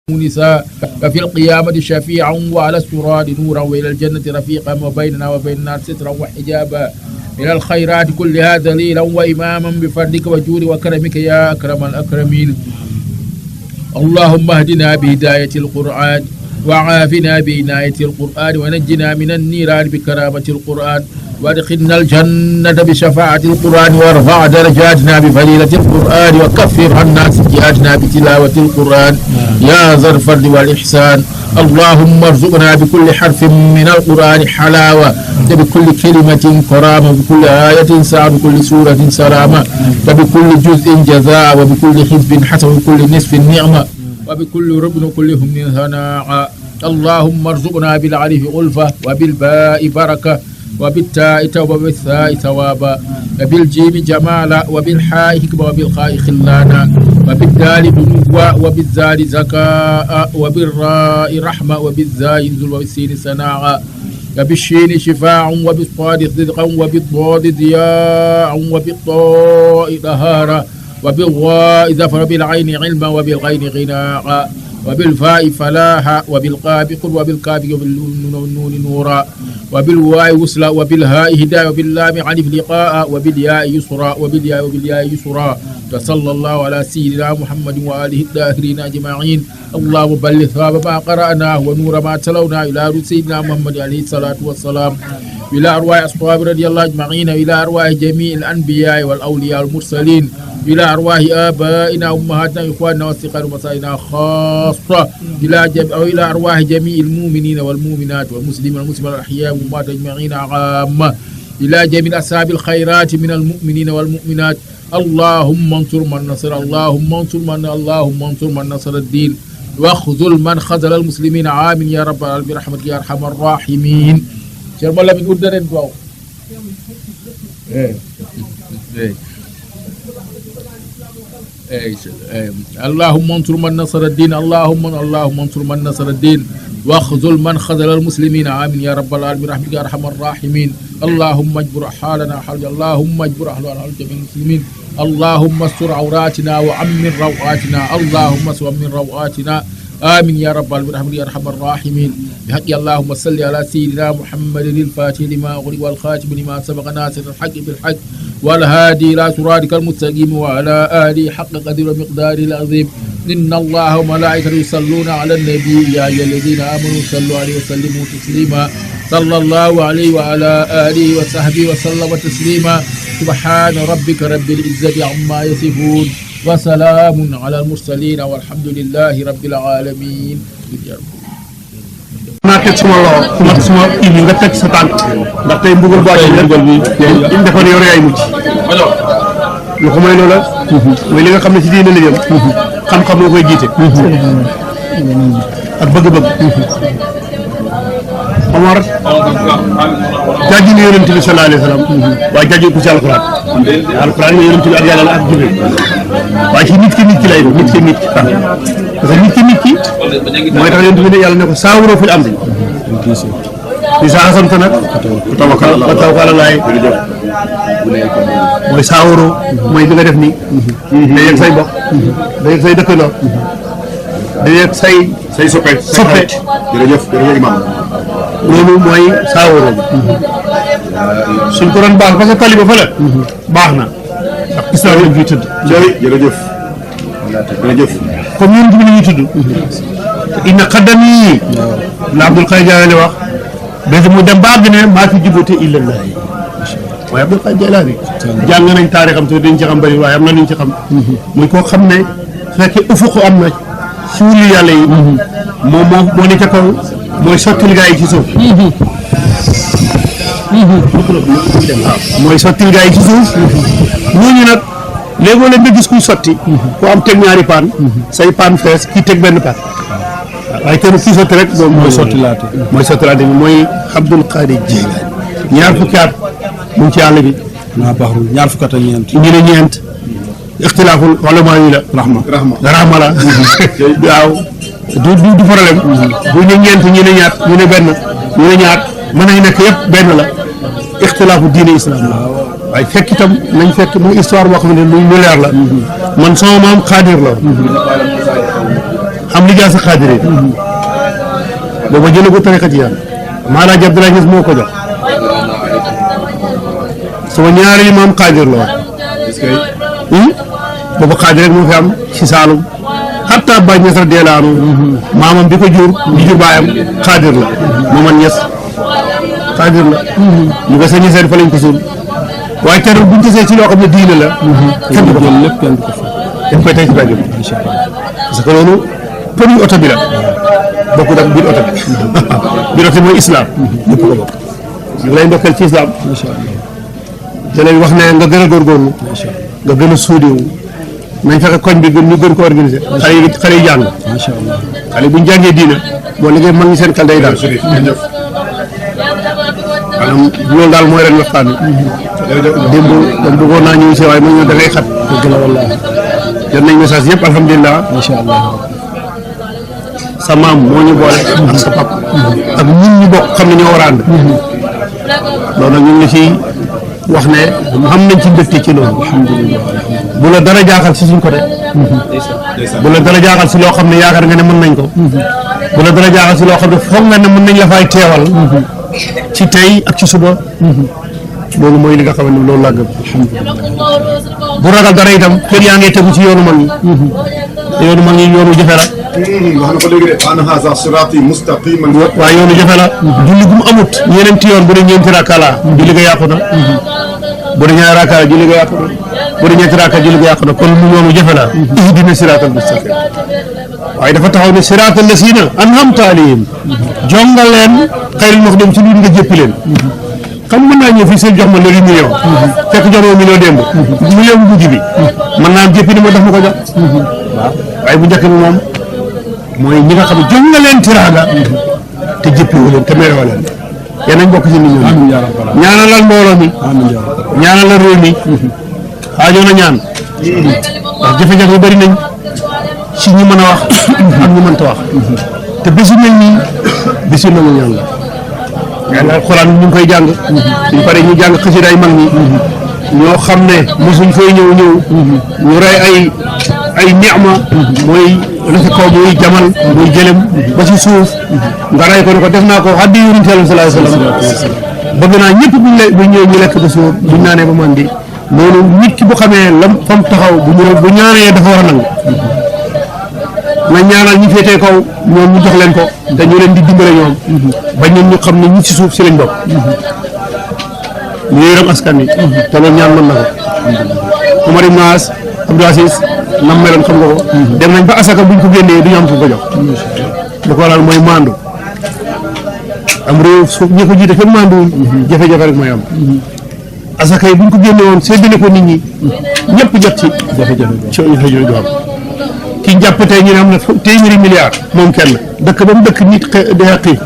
نساء ففي القيامة شفيعا وعلى الصراط نورا وإلى الجنة رفيقا وبيننا وبين النار سترا وحجابا إلى الخيرات كلها دليلا وإماما بفضلك وجود وكرمك يا أكرم الأكرمين. اللهم اهدنا بهداية القرآن وعافنا بعناية القرآن ونجنا من النيران بكرامة القرآن وادخلنا الجنة بشفاعة القرآن وارفع درجاتنا بفضيلة القرآن وكفر عنا سيئاتنا بتلاوة القرآن يا ذا الفضل والإحسان. اللهم ارزقنا بكل حرف من القرآن حلاوة وبكل كلمة كرامة وبكل آية سعة وبكل سورة سلامة وبكل جزء جزاء وبكل حزب حسن وبكل نصف نعمة وبكل ركن وكل هم ثناء. اللهم ارزقنا بالعلف ألفة وبالباء بركة وبالتاء توبة وبالثاء ثوابا وبالجيم جمالا وبالحاء حكمة وبالخاء خلانا وبالدال بنوة وبالزال زكاء وبالراء رحمة وبالزاي ذل وبالسين سناعا وبالشين شفاع وبالصاد صدقا وبالضاد ضياء وبالطاء طهارة وبالواء ظفر وبالعين علما وبالغين غناء وبالفاء فلاحا وبالقاف قل وبالكاف وبالنون نورا وبالواء وصلا وبالهاء هداية وباللام عنف لقاء وبالياء يسرا وبالياء يسرا. وصلى الله على سيدنا محمد وآله الطاهرين أجمعين. اللهم بلغ ثواب ما قرأناه ونور ما تلوناه إلى روح سيدنا محمد عليه الصلاة والسلام إلى أرواح أصحاب رضي الله أجمعين إلى أرواح جميع الأنبياء والأولياء والمرسلين إلى أرواح آبائنا وأمهاتنا إخواننا وثقات ومسائنا خاصة إلى أرواح جميع المؤمنين والمؤمنات والمسلمين والمسلمات الأحياء والأموات أجمعين عامة إلى جميع أصحاب الخيرات من المؤمنين والمؤمنات. اللهم انصر من نصر اللهم انصر من نصر الدين واخذل من خذل المسلمين آمين يا رب العالمين برحمتك يا أرحم الراحمين. شر الله من أردن دعوة اللهم انصر من نصر الدين اللهم انصر من نصر الدين واخذل من خذل المسلمين آمين يا رب العالمين برحمتك يا أرحم الراحمين. اللهم اجبر حالنا حال اللهم اجبر حالنا حال جميع المسلمين. اللهم استر عوراتنا وعمر روعاتنا اللهم استر من روعاتنا آمين يا رب العالمين برحمتك يا أرحم الراحمين. بحق اللهم صل على سيدنا محمد الفاتح لما أغلق والخاتم لما سبق ناصر الحق بالحق والهادي إلى صراطك المستقيم وعلى آله حق قدر ومقداره العظيم. إن الله وملائكته يصلون على النبي يا أيها الذين آمنوا صلوا عليه وسلموا تسليما صلى الله عليه وعلى آله وصحبه وسلم تسليما. سبحان ربك رب العزة عما يصفون وسلام على المرسلين والحمد لله رب العالمين. naa teg suma loxo ndax suma kii bi nga teg sa tànk ndax tey mbugal bu àggee mbugal bi ñu defar yow yaay mucc lu ko may loola mooy li nga xam ne ci diine la jëm xam-xam moo koy jiite ak bëgg-bëgg Omar jaaju ñu yonent bi sallallahu alayhi wa sallam waaye jaaju ko ci alxuraan yi yonent bi ak yàlla la ak Jibril waaye ci nit ki lay doon nit ki parce que nit ki mooy tax yonent bi ne yàlla ne ko saawuroo fil amri bi sa asamta nag tawakkal alallaah mooy saawuroo mooy bi nga def nii day yegg say bokk day yegg say dëkkandoo day yegg say soppe jërëjëf imam loolu mooy saawuroo bi suñ ko doon baax parce que taliba fa la baax na ndax gis naa leen fii tëdd jërëjëf comme ñun bi ñuy tudd inna qaddami la Abdul Qadir Jilani wax bés mu dem ba àgg ne maa fi jubóote illallah waaye Abdul Qadir Jilani jàng nañ taarixam te dañ ci xam bëri waaye am na luñ ci xam muy koo xam ne fekkee ufuq am na ci wuli yàlla yi moo ne ca kaw mooy sottil gaa yi ci suuf mooy sottil gaa yi ci suuf ñooñu nag léegoo leen nga gis kuy sotti ku am teg ñaari paan say paan fees kii teg benn paan waaye kenn kii sotti rek moom mooy sottilaate bi mooy Abdul Qadir Jilani ñaar fukki at mu ngi ci àll bi ñaar fukki at ak ñeent ñu ne ñeent ixtilaaful ulamaa yi la rahma la waaw du problème bu ñu ñeent ñu ne ñaat ñu ne benn ñu ne ñaar mën nañ nekk yëpp benn la ixtilaafu diine islam la waaye fekk itam nañ fekk mu histoire boo xam ne lu leer la man sama maam xaadir la am liggéey sa xaadire booba jëlee ko tariqa ci yàlla Maalaaji Abdoulaye Niass moo ko jox sama ñaari maam xaadir la woon booba xaadir rek moo fi am ci Saalum hatta Baay Ñas radiyallaahu anhu maamam bi ko jur di jur baayam xaadir la Maman Ñas xaadir la ñu ko sa ñeseen fa lañ ko suul waaye terewul buñ gisee ci loo xam ne diine la kenn du ko fa lépp kenn du ko fa dañ koy tey ci rajo bi parce que loolu premier oto bi la bokk nag biir oto bi biir oto bi mooy islam ñëpp ko bokk ñu lay ndokkeel ci islam da lay wax ne nga gën a góorgóorlu nga gën a suudewu nañ fexe koñ bi ñu gën ko organiser xale yi jàng xale bu ñu jàngee diine boo liggéey mag ñi seen xel day daal maanaam loolu daal mooy ren waxtaan wi démb dañ bëggoon naa ñëw si waaye ma ñëw da ngay xat dëgg la wallaahi jot nañ message yëpp alhamdulilah macha allah sa maam moo ñu boole ak sa pap ak ñun ñu bokk xam ne ñoo war a ànd loolu nag ñu ngi ciy wax ne am nañ ci mbégte ci loolu alhamdulilah bu la dara jaaxal si suñ côté bu la dara jaaxal si loo xam ne yaakaar nga ne mën nañ ko bu la dara jaaxal si loo xam ne foog nga ne mën nañ la fay teewal ci tey ak ci suba loolu mooy li nga xam ne loolu laa gëm bu ragal dara itam kër yaa ngi tegu ci yoonu mag ñi yoonu mag ñi yoonu jafe la wax na ko léegi de ana haza sirati mustaqiman waaye yoonu jafe la julli gu mu amut ñeneenti yoon bu dee ñeenti rakka la julli ga yàqu na bu dee ñaari rakka julli ga yàqu na bu dee ñeenti rakka julli ga yàqu na kon mu yoonu jafe la ihdina siratal mustaqim waaye dafa taxaw ne siratal lasina an'amta alayhim jongal leen xayril maxdum ci lu nga jéppi leen xam mën naa ñëw fii seen jox ma léegi million fekk jox ma million démb million bu mujj bi mën naa am jéppi ni ma def ma ko jox waaye bu njëkk bi moom mooy ñi nga xam ne jox nga leen tiraanga te jëppiwu leen te merewoo leen yéen nañ bokk ci nit ñi ñaanalal mbooloo mi ñaanalal réew mi xaajoo na ñaan ndax jafe-jafe yu bëri nañ ci ñi mën a wax ak ñu mënta wax te bésu mel nii bésu nangu ñaan la yàlla alxuraan ñu ngi koy jàng suñ paree ñu jàng xasida ay mag ñi ñoo xam ne mosuñ fay ñëw ñu rey ay neexma mooy la ci kaw muy jamal muy gëlëm ba ci suuf nga rey ko ne ko def naa ko addi yonent Yàlla sallallahu alayhi wasallam bëgg naa ñëpp bu ñëwee ñu lekk ba suur buñ naanee ba mandi loolu nit ki bu xamee lam fam taxaw bu ñaanee dafa war a nangu na ñaanal ñi féetee kaw ñoom ñu jox leen ko te ñu leen di dimbale ñoom ba ñun ñu xam ne ñi ci suuf si lañ bokk ñu yërëm askan wi te loolu ñaan mën na ko Omar Ibn As Abdou Aziz nam meloon xam nga ko dem nañ ba asaka buñ ko génnee du ñu am fu ko jox lu ko waral mooy maandu am réew su ñi ko jiite kenn maanduwuñ jafe-jafe rek mooy am asaka yi buñ ko génne woon séddale ko nit ñi ñëpp jot ci jafe-jafe coono xëy du am ki jàpp tey ñu ne am na téeméeri milliard moom kenn dëkk ba mu dëkk nit day xiif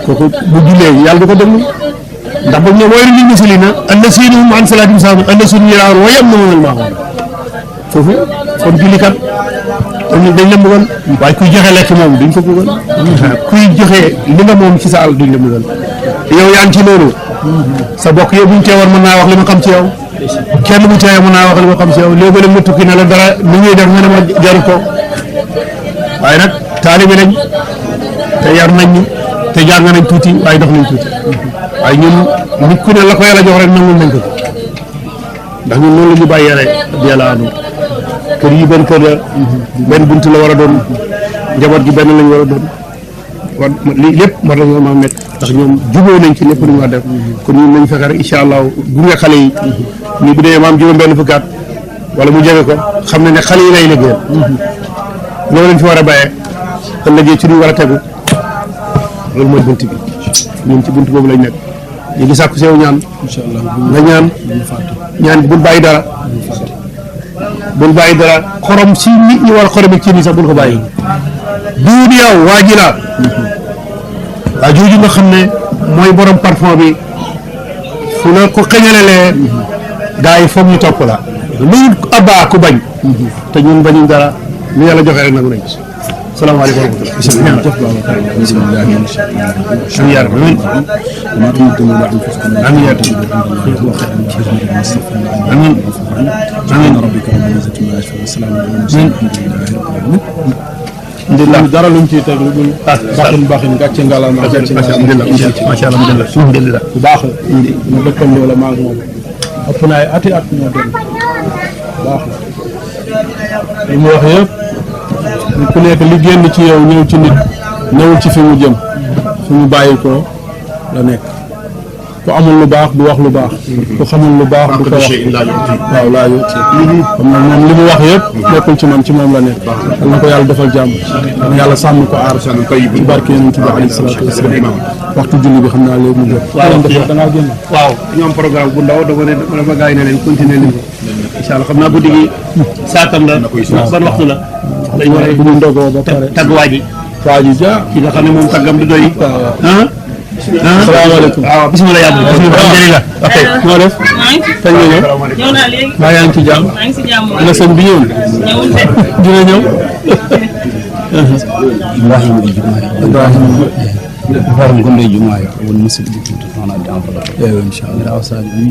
kooku bu jullee yàlla du ko déglu ndax ba ñoom wayru lil muslimiina allaziina hum an salaatihim saahuun allaziina yuraa'uuna wa yamna'uuna al-maa'uun foofu kon jullikat dañ la bëggoon waaye kuy joxe lekk moom duñ ko bëggoon kuy joxe li nga moom ci sa àll duñ la bëggoon yow yaa ngi ci loolu sa bokk yow buñ teewoon mën naa wax li ma xam ci yow kenn bu teewee mën naa wax li ma xam ci yow léegi ma tukki ne la dara lu ñuy def nga ne ma jaru ko waaye nag taalibe nañ te yar nañ ñu te jàng nañ tuuti waaye dox nañ tuuti waaye ñun nit ku ne la ko yàlla jox rek nangul nañ ko ndax ñun noonu la ñu bàyyee rek di yàlla anu kër yi benn kër la benn bunt la war a doon njaboot gi benn lañ war a doon war lii lépp war nañoo ma nekk ndax ñoom jubóo nañ ci lépp lu ñu war def kon ñun nañ fexe rek incha allah gunge xale yi nii bu dee maam juróom benn fukki at wala mu jege ko xam ne ne xale yi lay liggéeyal loolu lañ fi war a bàyyee ëllëgee ci ñu war a tegu loolu mooy bunt bi ñun ci bunt boobu lañ nekk ñu ngi sàkku sew ñaan nga ñaan bul bàyyi dara bul bàyyi dara xorom si nit ñi war a xorom ci nii sax bul ko bàyyi duud yow waa ji la waa jooju nga xam ne mooy borom parfum bi fu la ko xëñalelee gars yi foog ñu topp la lu abaa ku bañ te ñun bañuñ dara lu yàlla joxe rek nangu nañ ko salaamaaleykum wa rahmatulah. alhamdulilah dara luñ ciy teg lu dul baxin gàcce ngalaama gàcce ngalaama macha allah alhamdulilah bu baax la ñu dëkkandoo la maa ngi moom ëpp na ay ati at ñoo dem baax la li mu wax yëpp ku nekk li génn ci yow ñëw ci nit newul ci fi mu jëm fi mu bàyyi ko la nekk ku amul lu baax du wax lu baax ku xamul lu baax du ko wax waaw laa yóbbu xam na moom li mu wax yëpp nekkul ci man ci moom la nekk yal na ko yàlla defal jàmm yal na yàlla sàmm ko aar ci barke yonent bi alayhi salaatu wasalaam waxtu julli bi xam naa léegi mu jot da ngaa génn waaw ñu am programme bu ndaw dafa gars yi ne leen continuer leen ko incha allah xam naa guddi gi saatam la ban waxtu la dañ war a bu ñu ndogoo ba pare tagg waa ji ja ki nga xam ne moom taggam du doy salaamaaleykum waaw bisimilah yàlla alhamdulilah ok moo def kañ nga ñëw ñëw naa léegi. maa yaa ngi ci jàmm maa ngi si jàmm ana sëñ bi ñëw ñëwul de. dina ñëw Ibrahima di Jumaay. Ibrahima Ibrahima gonde Jumaay won musidɓe ɗuɗɗo toon adde enveloppe eeyo inchallah mbiɗa awsaade ni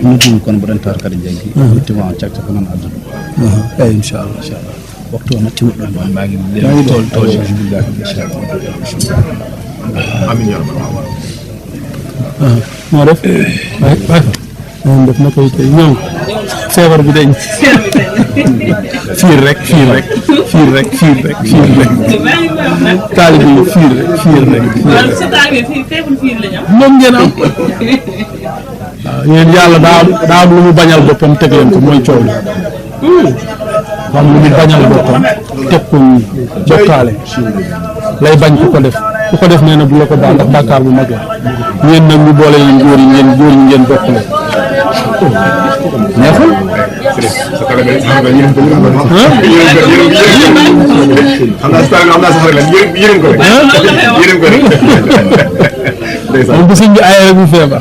noddumi kono mboɗen tawata kadi jaggi wittima cagta ko noon addude eeyo inchallah waktu o natti woɗɗon ɗon mbagi tol billahi inchallah amin ya rabbal alamin moo def moom def na koy tey ñëw feebar bi dañ fiir rek taalibe yi fiir rek waaw sa taalibe fii feebul fii la ñu am. moom ngeen am waaw yéen yàlla daa am lu mu bañal boppam teg leen ko mooy coow li am lu mu bañal boppam teg ko ñi bokkaale lay bañ ku ko def nee na du la ko baal ndax bàkkaar bu mag la ñeen nag ñu boole leen góor yi ngeen bokk la neexul moom bu sëñ bi aaye rek mu feebar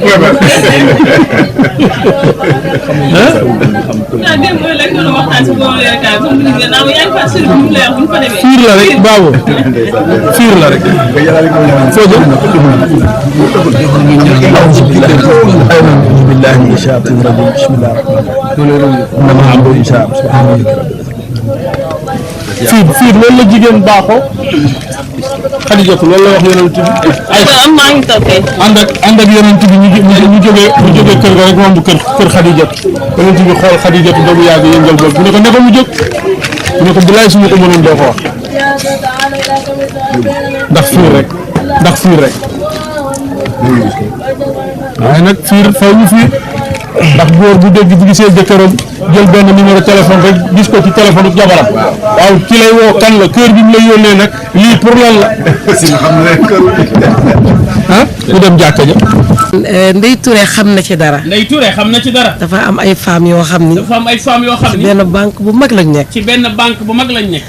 ah démb mooy la ñu doon waxtaan si boobu yaakaar comme ni nga naan yaa ngi fàttali sëriñ bi mu lay wax bu ñu fa demee. fiir la rek baabo fiir la rek foo jëm billahi min shaytan rajim bismillah nama amdo inshallah fiir loolu la jigéen baaxoo Xadijatu loolu la wax yonent bi ay maa ngi toog kay. ànd ak yonent bi ñu jógee kër ga rek romb kër Xadijatu yonent bi xool Xadijatu ba mu yàgg yëngal bopp bu ne ko mu jóg bu ne ko bilaay su ma ko mënoon doo ko wax ndax fiir rek waaye nag fiir faw ñu fiir ndax góor bu dégg bu gisee jëkkëram jël benn numéro téléphone rek gis ko ci téléphone ak jabaram waaw ki lay woo kan la kër bi mu lay yónnee nag lii pour lan la ah ku dem jàkka ja Ndeye Touré xam na ci dara. Ndeye Touré xam na ci dara. dafa am ay femmes yoo xam ni. dafa am ay femmes yoo xam ni. benn banque bu mag lañ nekk. ci benn banque bu mag lañ nekk.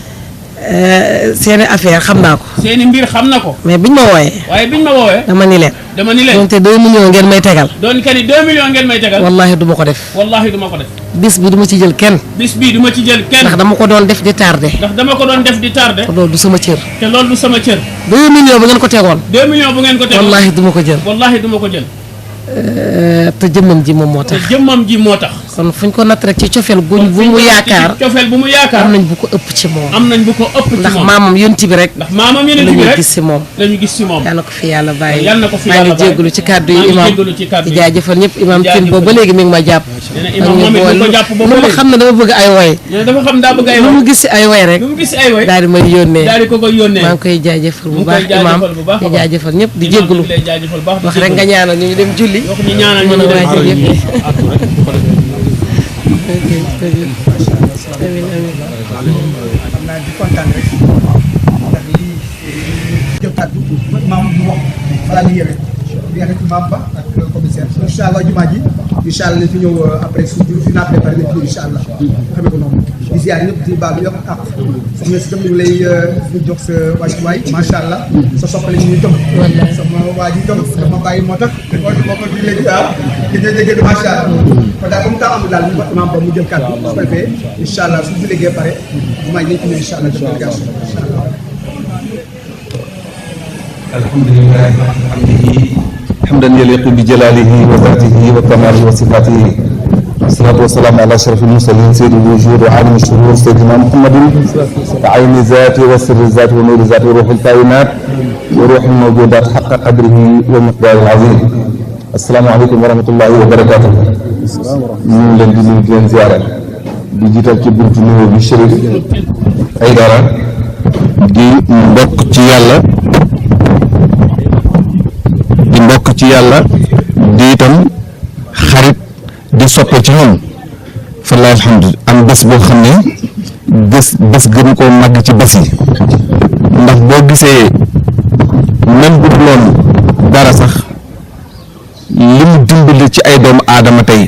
seeni affaire xam naa ko. seeni mbir xam na ko. mais biñ ma wooyee. waaye biñ ma woowee. dama ni leen. donte 2 millions ngeen may tegal. doon kani 2 millions ngeen may tegal. wallahi du ma ko def. wallahi du ma ko def. bis bi du ma ci jël kenn. bis bii du ma ci jël kenn. ndax dama ko doon def di tardé. te loolu du sama cër. 2 millions bu ngeen ko tegoon. 2 millions bu ngeen ko tegoon. wallahi du ma ko jël. wallahi du ma ko jël. te jëmmam ji moom moo tax. kon fuñ ko natt rek ci cofeel bu mu yaakaar. am nañ bu ko ëpp ci moom. ndax maamam yonti bi rek. la gis si moom. yal na ko fi yàlla bàyyi. maa ngi jégalu ci kàddu yi imam di jaajëfal ñëpp imam Tine boobu ba léegi mi ngi ma jàpp. lu ma xam ne dama bëgg ay woy. lu mu gis si ay woy rek. daal di may yónnee. maa ngi koy jaajëfal bu baax imam di jaajëfal ñëpp di jégalu wax rek nga ñaanal ñu dem julli. mën a waajal yëpp di kontaan rek ndax lii jël kàddu maam mu wax balaa ñu yewee di nga ci maam ba ak commissaire incha allah jumaa ji incha allah fi ñëw après suñu fi naa préparé lépp incha allah xamee ko noonu di ziar ñëpp di baal yëpp ak soxna si tam ñu ngi lay jox sa wàccuwaay macha allah sa soppale ñu jëm sama waa ji jëm sama bàyyi moo tax moo ko di léegi ki ñu déggee macha allah kon daal comme temps amul daal ñu wax maam ba mu jël kàddu su ko defee incha allah su ñu liggéey pare jumaa ji nañ ko ñëw incha allah délégation incha allah alhamdulilah hamdihi hamdan yaliqu bi jalalihi wa zatihi wa kamalihi wa sifatihi الصلاة والسلام على أشرف المرسلين سيد الوجود وعالم الشرور سيدنا محمد عين ذاته وسر الذات ونور ذاته وروح الكائنات وروح الموجودات حق قدره ومقداره العظيم. السلام عليكم ورحمة الله وبركاته. ñu ngi leen di nuyu di leen ziara di jiital ci buntu nuyoo bi Chérif Aïdara di mbokk ci yàlla di itam xarit di soppe ci ñun fa laay alhamdu am bés boo xam ne bés gën koo màgg ci bés yi ndax boo gisee même bu loon dara sax li mu dimbali ci ay doomu aadama tey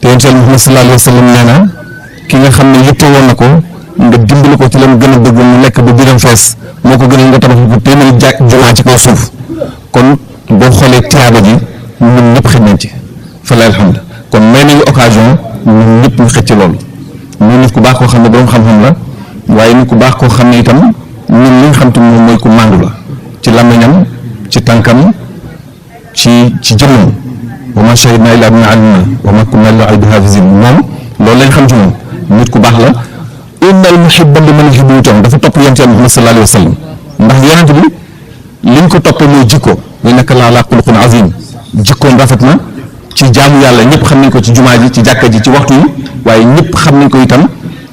te yonent Muhammad sallallahu alayhi wa sallam nee na ki nga xam ne yitte woon na ko nga dimbali ko ci lam gën a bëgg mu lekk ba biram fees moo ko gënal nga tabax ko téeméeri jumaa ci kaw suuf kon boo xoolee tiyaaba ji ñun ñëpp xëj nañ ci fa laay alhamdu kon may nañu occasion ñun ñëpp ñu xëcc loolu muy nit ku baax koo xam ne borom xam-xam la waaye nit ku baax koo xam ne itam ñun li nga xam te moom mooy ku màndu la ci làmmiñam ci tànkam ci jëmmam wa ma shahidna illa bima alimna wa ma kunna lil ghaybi hafizin moom loolu lañ xam ci moom nit ku baax la innal muhibba liman yuhibbu itam dafa topp yonent Muhammad sallallahu alayhi wa sallam ndax yonent bi liñ ko toppee mooy jikko wa innaka la ala xuluqin azim jikkoom rafet na ci jaamu yàlla ñëpp xam nañ ko ci jumaa ji ci jàkka ji ci waxtu yi waaye ñëpp xam nañ ko itam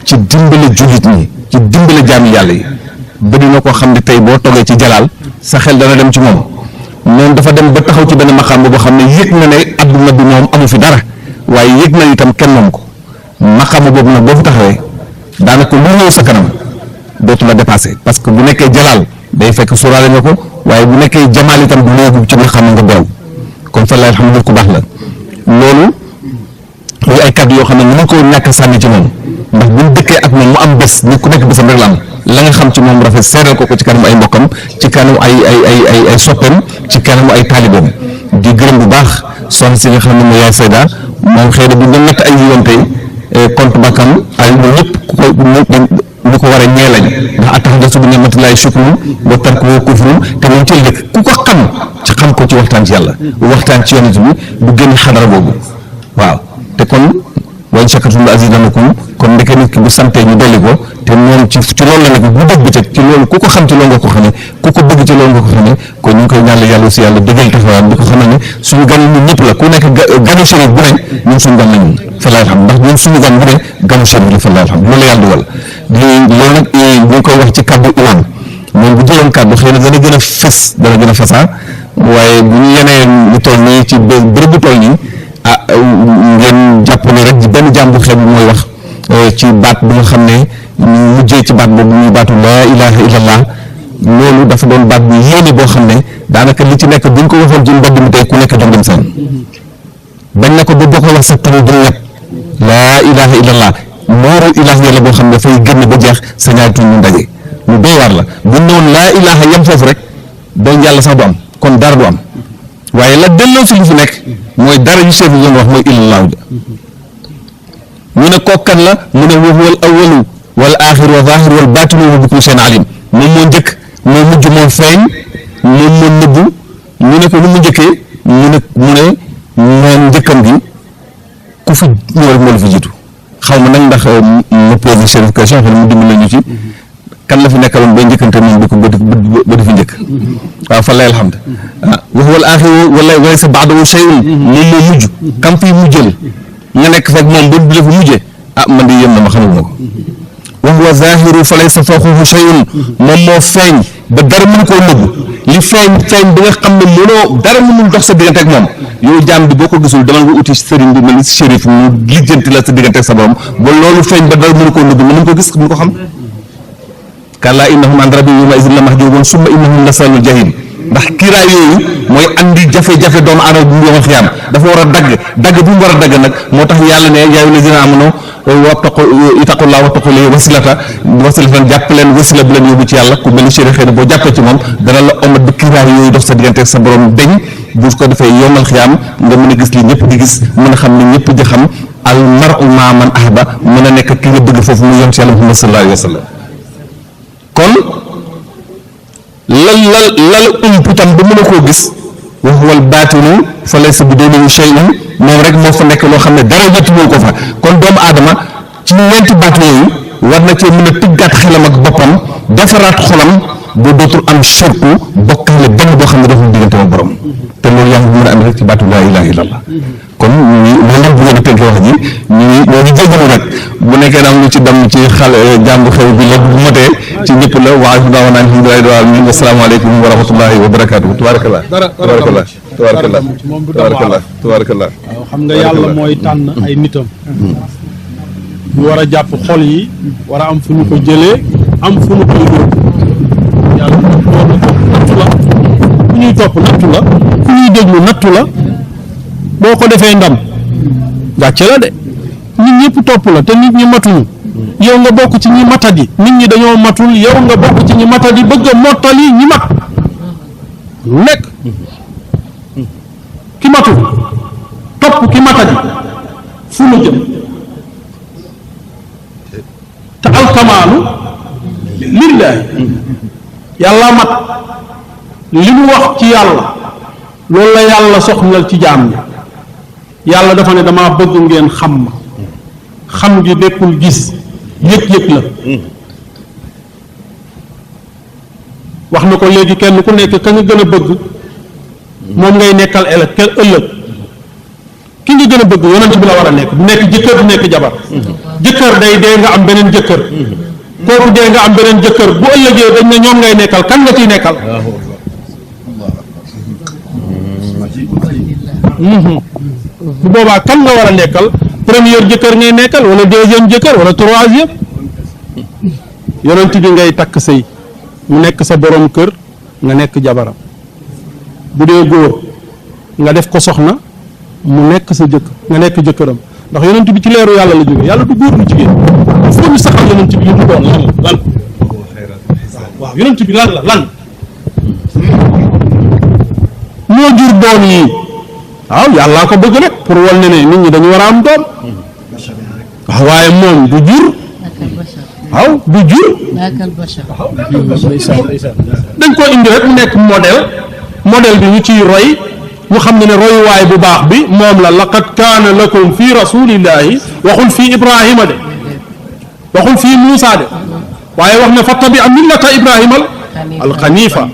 ci dimbale jullit ñi ci dimbale jaamu yàlla yi bëri na koo xam ne tey boo toggee ci jalaal sa xel dana dem ci moom noonu dafa dem ba taxaw ci benn maqaam boo xam ne yëg na ne adduna bi moom amu fi dara waaye yëg na itam kenn moom ko maqaam boobu nag boo fi taxawee daanaka lu ñëw sa kanam dootu la dépassé parce que bu nekkee jalaal day fekk sóoraale nga ko waaye bu nekkee jamaal itam du léegu ci maqaam nga beew kon fa laay alhamdulilah ku baax la loolu muy ay kàddu yoo xam ne mënuñ ko ñàkk sànni ci moom ndax buñ dëkkee ak moom mu am bés nit ku nekk bésam rek la am la nga xam ci moom rafet seedal ko ci kanam ay mbokkam ci kanam ay soppeem ci kanam ay taalibeem di gërëm bu baax soxna si nga xam ne mooy yaay Seyda moom xëy na bu ñu natt ay yoon tey compte bakkam ay ñun ñëpp ñu ko war a ñee lañ ndax ataxaddasu bi ni'matillahi shukrun wa tarkuhu kufrun te moom ci la dëkk ku ko xam ci xam ko ci waxtaan ci yàlla waxtaan ci yonent bi du génn xadara boobu waaw te kon wa in shakartum la azidannakum kon ndeke nit ki bu santee ñu dolli ko te moom ci loolu la nekk bu dëgg bëccëg ci loolu ku ko xam ci loolu nga ko xamee ku ko bëgg ci loolu nga ko xamee kon ñu ngi koy ñaan yàlla aussi yàlla dëggal taxawaayam di ko xamal ne suñu gan ñun ñëpp la ku nekk ganu Chérif bu ne ñun suñu gan lañu fa laay xam ndax ñun suñu gan bu ne ganu Chérif la fa laay xam loolu yàlla dugal loolu nag bu ñu koy wax ci kàddu imam moom bu jëloon kàddu xëy na dana gën a fës dana gën a fasaa waaye bu ñu yenee lu toll nii ci bërëb bu toll nii ngeen jàpp ne rek benn jàmm bu xeeb mooy wax ci baat bi nga xam ne ñu mujjee ci baat boobu muy baatu laa ilaha illallah loolu dafa doon baat bu yéene boo xam ne daanaka li ci nekk buñ ko waxoon ci mbedd mi tey ku nekk jóg dem seen bañ na ko ba boo ko wax sa turu du ñett laa ilaha illallah mooru ilaha yàlla boo xam ne dafay génn ba jeex sa ñaari tuñ ñu ndaje lu doy waar la bu noonu laa ilaha yam foofu rek doon yàlla sax du am kon dara du am waaye la delloo si li fi nekk mooy dara yu Chérif doon wax mooy illallahu ja ñu ne kookan la mu ne wa huwal awwalu wal aaxiru wa zaahiru wal baatinu wa bi kulli shay'in alim moom moo njëkk moo mujj moo feeñ moom moo nëbbu ñu ne ko lu mu njëkkee mu ne moom njëkkam gi ku fi ñëw rek moo la fi jiitu xaw ma nag ndax ma posé Chérif question xam ne mu dimbali ñu ci kan la fi nekkaloon bay njëkkante moom di ko ba di fi njëkk waaw fa lay alhamd wa huwal aaxiru wala laysa ba'dahu shay'un moom moo mujj kam fi mujjal nga nekk fekk moom ba du la fi mujjee man di yem na ma xamul ma ko wa huwa zaahiru fa laysa fawqahu shay'un moom moo feeñ ba dara mënu koo nëbb li feeñ bi nga xam ne mënoo dara mënul dox sa diggante ak moom yow jaam bi boo ko gisul demal nga uti sëriñ bi mel ni Chérif mu lijjanti la sa diggante ak sa borom ba loolu feeñ ba dara mënu koo nëbb nga mën ko gis mën ko xam kallaa innahum an rabbihim yawma idhin la mahjuubun summa innahum la salul jahim ndax kiiraay yooyu mooy andi jafe-jafe doomu aadama bu mu yomal xiyaam dafa war a dagg bu mu war a dagg nag moo tax yàlla ne yaa ayyuhal lazina aamanu ittaqullaaha wattaqu wasilatan jàpp leen wasila bu leen yóbbu ci yàlla ku mel ni Chérif xëy na boo jàppee ci moom dana la omat ba kiiraay yooyu dox sa diggante ak sa borom deñ bu ko defee yomal xiyaam nga mën a gis li ñëpp di gis mën a xam ni ñëpp di xam al mar'u ma'a man ahaba mën a nekk ki nga bëgg foofu mu yom ci yàlla Muhammad sallallahu alayhi wa sallam kon lal ump itam ba mën a koo gis wa huwal baatinu fa laysa bi dunihi shay'un moom rek moo fa nekk loo xam ne dara jotuloo ko fa kon doomu aadama ci ñeenti baat yooyu war na cee mën a tëggaat xelam ak boppam defaraat xolam ba dootul am shirku bokkaale benn boo xam ne dafa diggante ak borom te loolu yaa ngi mën a am rek ci baatu laa ilaaha illallah kon loolu nag bu ngeen a tënkee wax ji ñoo ngi jégalu rek bu nekkee am lu ci dem ci xale jàngu xew bi la bu motee ci ñëpp la wa alhamdulillahi rabbil alamin asalaamaaleykum wa rahmatullahi wa barakaatuhu tabarakallah tabarakallah tabarakallah tabarakallah tabarakallah waaw xam nga yàlla mooy tànn ay nitam ñu war a jàpp xol yi war a am fu ñu ko jëlee am fu ñu koy yóbbu yàlla loolu nattu la ku ñuy topp nattu la ku ñuy déglu nattu la boo ko defee ndam gàcce la de nit ñëpp topp la te nit ñi matuñu yow nga bokk ci ñi matadi nit ñi dañoo matul yow nga bokk ci ñi matadi bëgg a mottali ñi mat lu nekk ki matul topp ki matadi fu mu jëm te alkamaalu lillaahi yàlla mat li mu wax ci yàlla loolu la yàlla soxlal ci jaam ñi yàlla dafa ne damaa bëgg ngeen xam ma xam gi nekkul gis yëg-yëg la wax na ko léegi kenn ku nekk ka nga gën a bëgg moom ngay nekkal ëllëg ki nga gën a bëgg yonent bi la war a nekk du nekk jëkkër du nekk jabar jëkkër day dee nga am beneen jëkkër kooku dee nga am beneen jëkkër bu ëllëgee dañ ne ñoom ngay nekkal kan nga ciy nekkal bu boobaa kan nga war a nekkal première jëkkër ngay nekkal wala deuxième jëkkër wala troisième yonent bi ngay takk sëy mu nekk sa borom kër nga nekk jabaram bu dee góor nga def ko soxna mu nekk sa jëkk nga nekk jëkkëram ndax yonent bi ci leeru yàlla la jóge yàlla du góor du jigéen il faut ñu saxal yonent bi li mu doon lan waaw yonent bi lan moo jur doom yi waaw yàllaa ko bëgg nag pour wal ne ne nit ñi dañu war a am doom waaw waaye moom du jur waaw du jur dañ ko indi rek mu nekk modèle bi ñu ciy roy ñu xam ne royuwaay bu baax bi moom la laqad kaana lakum fi rasulillahi waxul fii Ibrahima de waxul fii Muusa de waaye wax ne fattabi millata Ibrahima alxanifa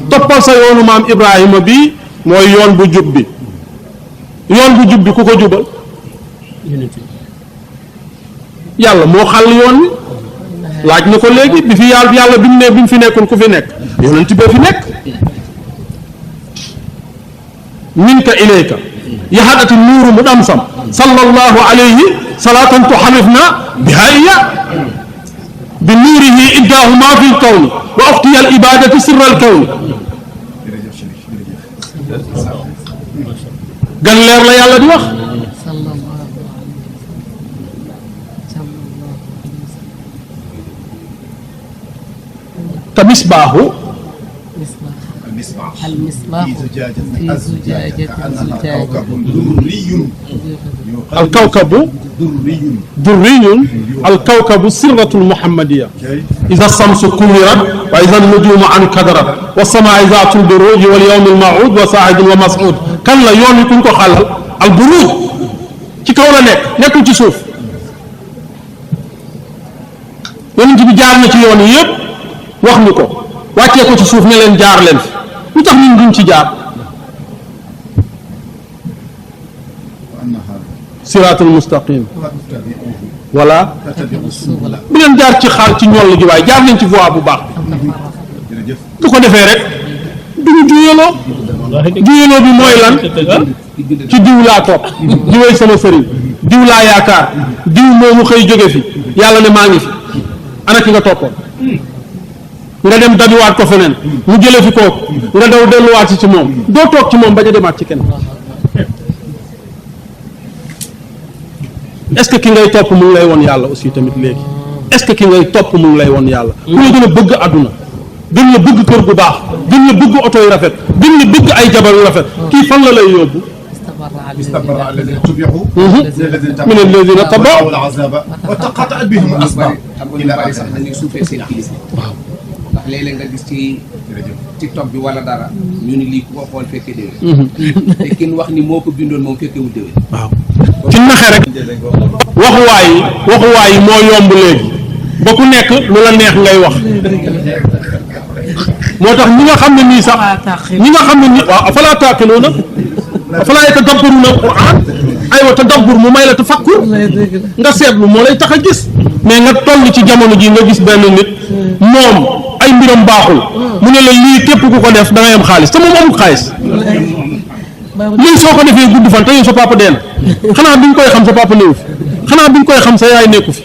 toppal sa yoonu maam Ibrahima bi mooy yoon bu jub bi yoon bu jub bi ku ko jubal yàlla moo xàll yoon wi laaj na ko léegi bi fi yàlla bi mu ne bi mu fi nekkul ku fi nekk yonent bee fi nekk minka ilayka yahadati nuuru mu dam sam sallallahu alayhi salatan tuharifna biha iya bi nuurihi iddaahu ma fi lkawni wa uxtiya al ibadati sirra al kawni gan leer la yàlla di wax te misbaaxu المصباح في زجاجة الكوكب دري الكوكب السرة المحمدية إذا الشمس كورت وإذا النجوم انكدرت والسماء ذات البروج واليوم الموعود وصاعد ومصعود كان لا يوم يكون ko xal البروج ci kaw la nekk nekkul ci suuf yonent bi jaar na ci yoon yëpp wax ni ko wàccee ko ci suuf ne leen jaar leen fi lu tax ñun duñ ci jaar siraatul mustaqim voilà bu leen jaar ci xaal ci ñoll gi waaye jaar leen ci voie bu baax bu ko defee rek duñu juyeloo juyeloo bi mooy lan ci diw laa topp diwee sama sëriñ diw laa yaakaar diw moomu xëy jóge fi yàlla ne maa ngi fi ana ki nga toppoon nga dem dabiwaat ko feneen mu jële fi kooku nga daw delluwaat ci moom doo toog ci moom bañ a demaat ci kenn est-ce que ki ngay topp mu ngi lay woon yàlla aussi tamit léegi est-ce que ki ngay topp mu ngi lay woon yàlla ku la gën a bëgg àdduna gën la bëgg kër gu baax gën la bëgg oto yu rafet gën la bëgg ay jabar yu rafet kii fan la lay yóbbu استبرأ الذين تبعوا من الذين تبعوا العذاب وتقطعت بهم الأسباب إلى léeg-léeg nga gis ci TikTok bi wala dara ñu ni lii ku ko xool fekke déwén te kin wax ni moo ko bindoon moom fekkewul déwén waaw ci naxe rek waxuwaay yi moo yomb léegi ba ku nekk lu la neex ngay wax moo tax ñi nga xam ne nii sax ñi nga xam ne nii waaw afalaa taaqiluuna afalaa yatadabbaruuna al-Qur'aan aywa tadabbur mu may la tafakkur nga seetlu moo lay tax a gis mais nga toll ci jamono ji nga gis benn nit moom ay mbiram baaxul mu ne la lii képp ku ko def da ngay am xaalis te moom amul xaalis lii soo ko defee gudd fan te yow sa papa dee na xanaa bi nga koy xam sa papa néew fi xanaa bi nga koy xam sa yaay nekku fi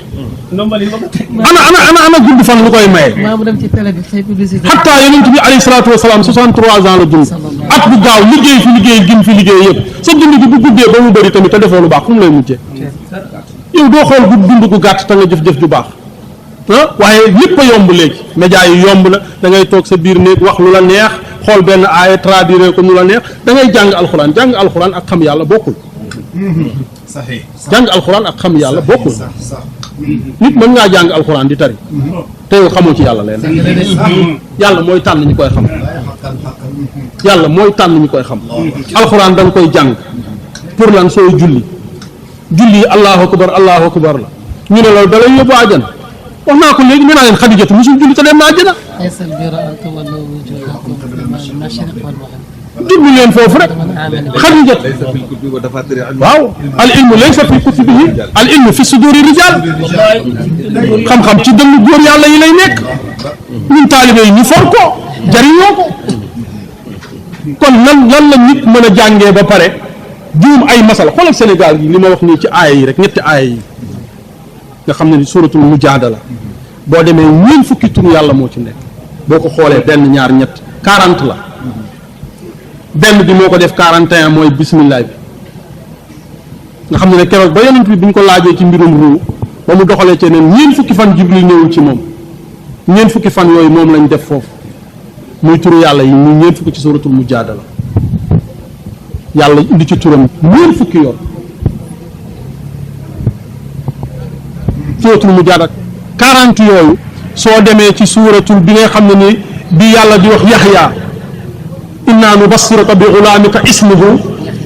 ana gudd fan lu koy maye xataa yonent bi alayhi salaatu wasalaam 63 ans la dund at bu gaaw liggéey fi liggéey gin fi liggéey yëpp sa dund bi bu guddee ba mu bëri tamit te defoo lu baax fu mu lay mujjee yow doo xool dund gu gàtt te nga jëf-jëf ju baax waaye lépp a yomb léegi média yi yomb na da ngay toog sa biir néeg wax lu la neex xool benn aaya traduire ko nu la neex da ngay jàng alxuraan ak xam yàlla bokkul jàng alxuraan ak xam yàlla bokkul nit mën ngaa jàng alxuraan di tari te yow xamoo ci yàlla leen yàlla mooy tànn ñu koy xam yàlla mooy tànn ñu koy xam alxuraan da nga koy jàng pour lan sooy julli allahu akbar la ñu ne loolu da lay yóbbu àjjana wax naa ko léegi nee naa leen Xadijatu musul julli te dem na àjjana jublu leen foofu rek Xadijatu waaw al ilmu laysa fi kutubihi al ilmu fi suduri rijal xam-xam ci dënnu góor yàlla yi lay nekk ñun taalibe yi ñu for ko jariñoo ko kon lan la nit mën a jàngee ba pare juum ay masal xoolal Sénégal gi li ma wax nii ci aaya yi rek ñetti aaya yi nga xam ne ni suratul mujaadala boo demee ñeent fukki turu yàlla moo ci nekk boo ko xoolee benn ñaar ñett 40 la benn bi moo ko def 41 mooy bismillah bi nga xam ne keroog ba yonent bi ñu ko laajee ci mbirum ruu ba mu doxalee ci neen ñeent fukki fan jibril ñëwul ci moom ñeent fukki fan yooyu moom lañ def foofu muy turu yàlla yi muy ñeent fukki ci suratul mujaadala yàlla indi ci turam ñeent fukki yoon suratul mujaadala 40 yooyu soo demee ci suuratul bi nga xam ne ni bi yàlla di wax yaxya inna nubassiruka bi gulaamika ismuhu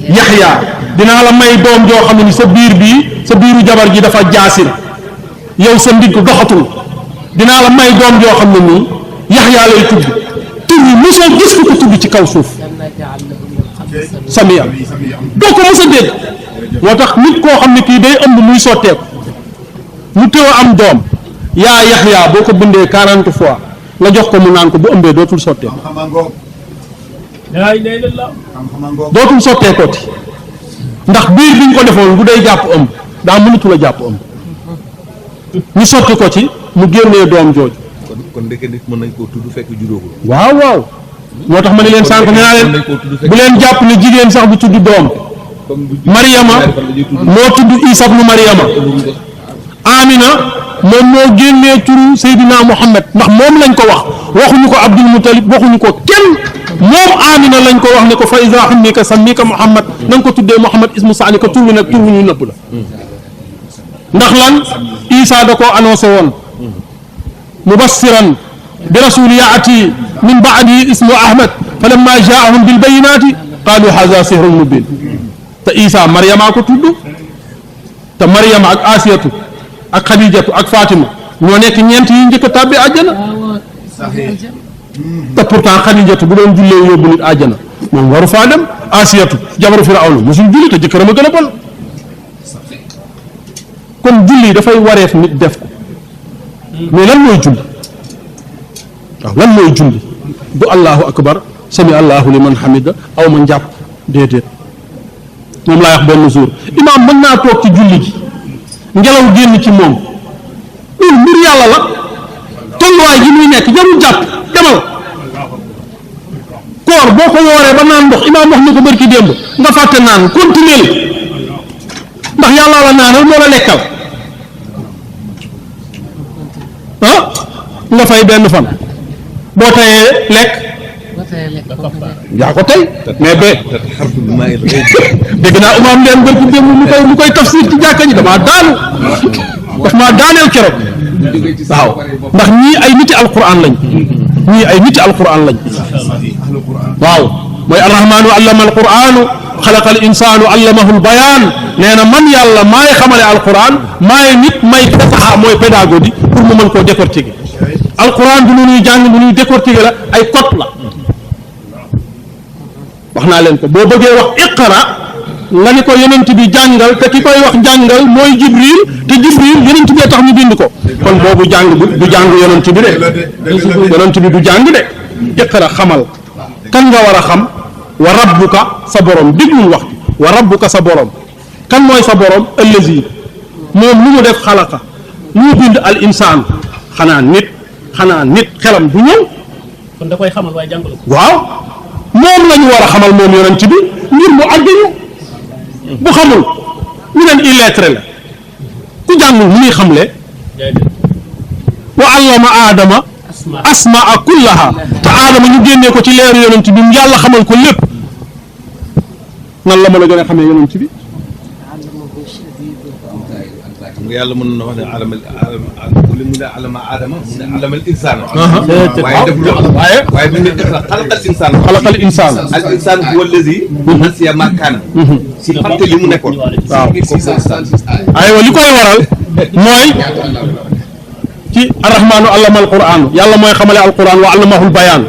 yaxya dinaa la may doom joo xam ne ni sa biiru jabar ji dafa jaasir yow sa ndigg doxatul dinaa la may doom joo xam ne nii yaxya lay tudd tur yi mosoo gis ko tudd ci kaw suuf samia doo ko mos a dégg moo tax nit koo xam ne kii day ëmb muy sotteeku mu teew am doom yaa yaxya boo ko bindee 40 fois nga jox ko mu naan ko bu ëmbee dootul sotteeku dootul sotteekooti ndax biir bi ñu ko defoon bu day jàpp ëmb daa mënatul a jàpp ëmb ñu sotti ko ci mu génnee doom jooju. kon ndeke nit mën nañ koo tudd fekk juróogul. waaw moo tax ma ne leen sànq nee naa leen bu leen jàpp ne jigéen sax bu tudd doom Mariama moo tudd Isa ibnu Mariama Amina moom moo génnee turu Seydina Muhammad ndax moom lañ ko wax waxuñu ko Abdul Mutalib waxuñu ko kenn moom Amina lañ ko wax ne ko fa iza hummika sammika Muhammad na nga ko tuddee Muhammad ismu saani ko tur wi nag tur wi ñu nëbb la ndax lan Isa da koo annoncé woon mubassiran bi rasuli yaati min baadi ismu Ahmad fa lamma jaahum bil bayinati qaalu haza sihrun mubin te Isa Mariama ko tudd te Mariama ak Asiyatu ak Xadijatu ak Fatima ñoo nekk ñeent yi njëkk a tàbbi àjjana te pourtant Xadijatu bu doon jullee yóbbu nit àjjana moom waru faa dem Asiyatu jabaru Firawna mosul julli te jëkkëram a gën a bon kon julli dafay wareef nit def ko mais lan mooy julli waaw lan mooy julli du allahu akbar sami allahu liman hamida aw ma njàpp déedéet moom laa wax benn jour imaam mën naa toog ci julli gi ngelaw génn ci moom loolu mbir yàlla la tolluwaay ji muy nekk jarul jàpp demal koor boo ko wooree ba naan ndox imaam wax na ko bërki démb nga fàtte naan continuer ndax yàlla la naanal moo la lekkal ah nga fay benn fan boo tayee lekk yaa ko tey mais ba dégg naa imaam leen bërki démb mu koy tafsir ci jàkka ji damaa daanu daf maa daaneel keroog waaw ndax ñii ay niti alquran lañ ñii ay niti alquran lañ waaw mooy arrahmaanu allama alquranu xalaqa al insanu allamahu albayan nee na man yàlla maay xamale alquran maay nit may fasaxa mooy pédagogie pour mu mën koo décortiquer alquran du lu ñuy jàng du ñuy décortiquer la ay code la wax naa leen ko boo bëggee wax iqra nga ni ko yonent bi jàngal te ki koy wax jàngal mooy jibril te jibril yonent bi tax ñu bind ko kon boobu jàng du jàng yonent bi de yonent bi du jàng de iqra xamal kan nga war a xam wa rabbuka sa borom déglul wax bi wa rabbuka sa borom kan mooy sa borom allazi moom lu mu def xalaqa lu mu bind al insaan xanaa nit xelam du ñëw kon da koy xamal waaye jàngalu ko waaw moom la ñu war a xamal moom yonent bi ngir mu àgg ñu bu xamul ñu leen illettré la ku jàngul mu muy xamle wa allama aadama asmaa kullaha te aadama ñu génnee ko ci leeru yonent bi yàlla xamal ko lépp nan la mën a gën a xamee yonent bi yàlla mën na wax ne alamal li mu ne alama aadama mu ne alamal insaan waaye def lu waaye bu ne xalaqal insaan xalaqal insaan al insaan huwa allazi nasiya ma kaana si fàtte li mu nekkoon waaw aywa li koy waral mooy ci arrahmaanu allama alquran yàlla mooy xamale alquran wa allamahul bayaan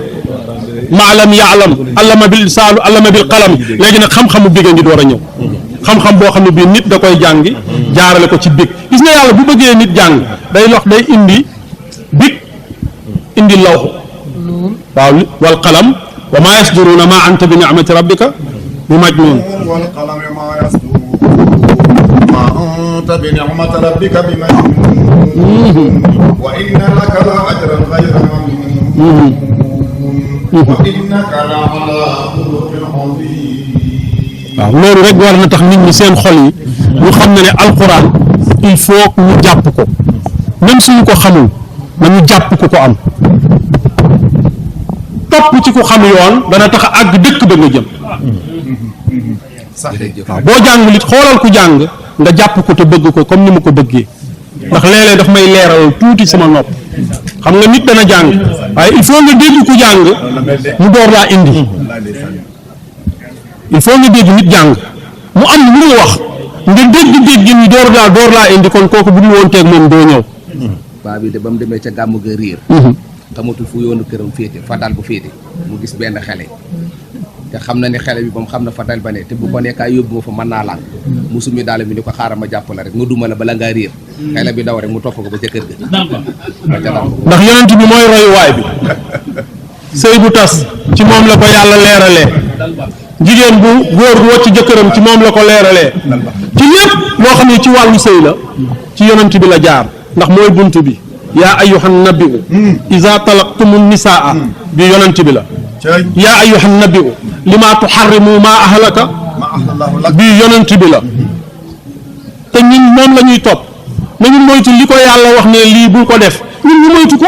maa lam yaalam allama bil insaalu allama bil qalam léegi nag xam-xamu bigga ngi door a ñëw xam-xam boo xam ne bii nit da koy jàngi jaarale ko ci big gis nga yàlla bu bëggee nit jàng day indi big indi lawxu waaw wal qalam wa maa yasduruuna maa anta bi ni'mati rabbika bi majnuun wal qalami maa yasduruun maa anta bi ni'mati rabbika bi majnuun wa inna laka la ajran ghayra mamnuun wa innaka la ala xuluqin aziim waaw loolu rek war na tax nit ñi seen xol yi ñu xam ne alquran il faut que ñu jàpp ko même suñu ko xamul nañu jàpp ku ko am topp ci ku xam yoon dana tax a àgg dëkk ba nga jëm waaw boo jàngul it xoolal ku jàng nga jàpp ko te bëgg ko comme ni ma ko bëggee ndax léeg-léeg daf may leeral tuuti sama nopp xam nga nit dana jàng waaye il faut nga dégg ku jàng mu door laa indi il faut nga dégg nit jàng mu am lu mu wax nga dégg ni door laa indi kon kooku bu dul woon teeg moom doo ñëw. paa bi de ba mu demee ca gàmmu ga riir. xamatul fu yoonu këram féete Fadal bu féete mu gis benn xale te xam na ne xale bi moom xam na Fadal ba ne te bu ko nekkaa yóbbu ma fa mën naa làng musumi daal mi ni ko xaaral ma jàpp la rek ma duma la bala ngaa riir xale bi daw rek mu topp ko ba ca kër ga. ndax yonent bi mooy royuwaay bi sëy bu tas ci moom la ko yàlla leeralee. jigéen bu góor gu wàcc jëkkëram ci moom la ko leeralee ci lépp loo xam ne ci wàllu sëy la ci yonent bi la jaar ndax mooy bunt bi yaa ayyuhan nabiu iza talaqtumu nisaa bi yonent bi la yaa ayyuhan nabiu lima tuharrimu ma ahlaka bi yonent bi la te ñun moom la ñuy topp nañu moytu li ko yàlla wax ne lii bul ko def ñun ñu moytu ko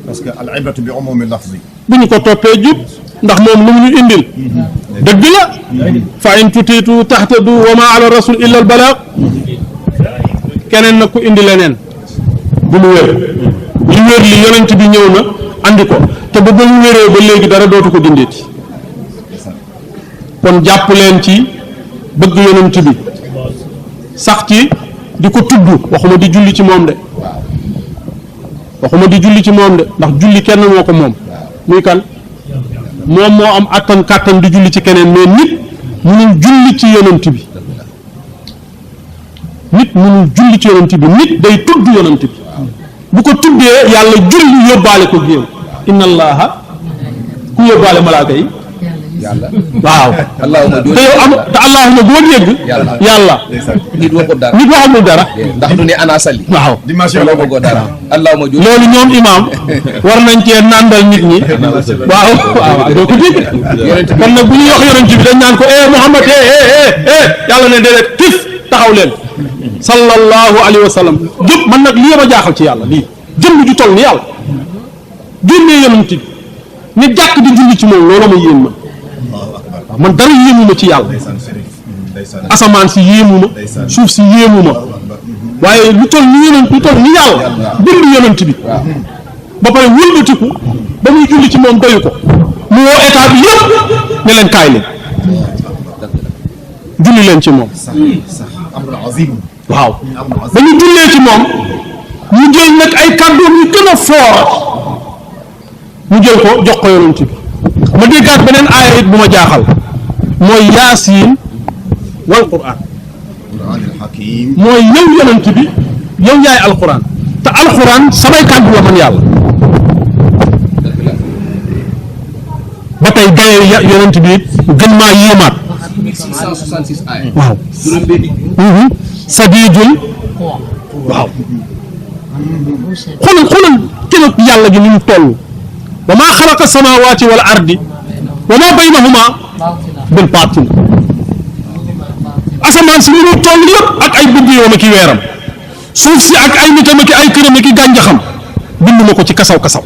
parce que al ibratu bi umumi lafzi bu ñu ko toppee jub ndax moom lu mu ñu indil dëgg la fa in tutiitu tahtadu wa ma ala rasul illa al balaag keneen nag ku indi leneen bu mu wér li wér li yonent bi ñëw na andi ko te ba mu wéree ba léegi dara dootu ko dindeeti kon jàpp leen ci bëgg yonent bi sax ci di ko tudd waxuma di julli ci moom de waxuma di julli ci moom de ndax julli kenn moo ko moom muy kan moom moo am attan kàttan di julli ci keneen mais nit mënul julli ci yonent bi nit day tudd yonent bi bu ko tuddee yàlla julli yóbbaale ko géew inna allaha ku yóbbaale malaaka yi yàlla waaw te yow am te allahuma boo dégg yàlla nit waxul dara ndax du ne ana salli waaw waxul dara allahuma loolu ñoom imaam war nañ cee nàndal nit ñi waaw doo ko dégg kon nag bu ñuy wax yonent bi dañ naan ko Muhammad yàlla ne déedéet tif taxaw leen sallallahu alayhi wa sallam jub man nag lii ma jaaxal ci yàlla lii jëmm ju toll ni yàlla génnee yonent bi ni jàkk di julli ci moom loolu ma yéen ma man dara yéemu ma ci yàlla asamaan si yéemu ma suuf si yéemu ma waaye lu toll ni yonent lu toll ni yàlla bind yonent bi ba pare wëlbatiku ba muy julli ci moom doyu ko mu woo état bi yëpp ne leen kaay leen julli leen ci moom waaw ba ñu jullee ci moom mu jël nag ay kàddoom yu gën a fort mu jël ko jox ko yonent bi ma déggaat beneen aaya it bu ma jaaxal mooy yaasiin wal quraan mooy yow yonent bi yow yaay alquran te alquran samay kàddu la man yàlla ba tey gaye yonent bi gën maa yéemaat 1666 ay waaw sadidul waaw xoolal kenn yàlla gi ni mu toll wa maa xalaqa samaawaati wal ardi wa maa baynahuma bil baatil asamaan si ni mu toll yëpp ak ay biddiwam ak i weeram suuf si ak ay nitam ak ay këram ak i gàncaxam bind ma ko ci kasaw kasaw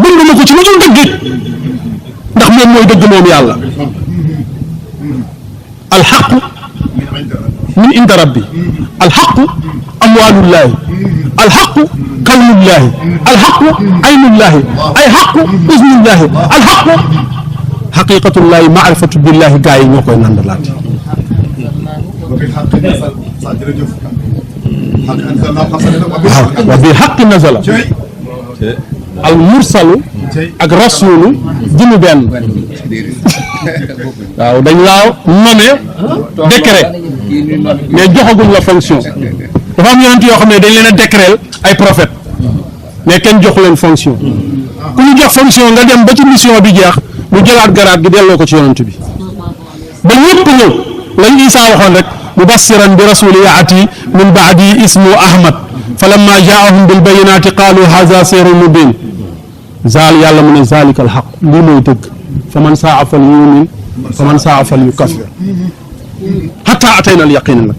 bind ma ko ci lu dul dëgg ndax moom mooy dëgg moom yàlla alxaqu min inda rabbi alxaqu amwaalullaahi alxaqu kalmullaahi alxaqu aynullaahi ay xaqu usnullaahi alxaqu xaqiqatullaahi maarifatu billaahi gaa yi ñoo koy nandalaat waaw wa bil xaqi nazala al mursalu ak rasulu jëmu benn waaw dañ laa nommé décret mais joxaguñ la fonction dafa am yonent yoo xam ne dañ leen a décréel ay prophète mais kenn joxu leen fonction ku ñu jox fonction nga dem ba ci mission bi jeex mu jëlaat garaat gi delloo ko ci yonent bi ba ñëpp ñëw lañ Isaa waxoon rek mubassiran bi rasuli yaati min baadi ismu ahmad fa lamma jaahum bil bayinaati qaalu haza sirrun mubin zaal yàlla mu ne zalika alxaq lii mooy dëgg fa man saa fal yumin fa man saa fal yukaffir hatta atayna al yaqin nag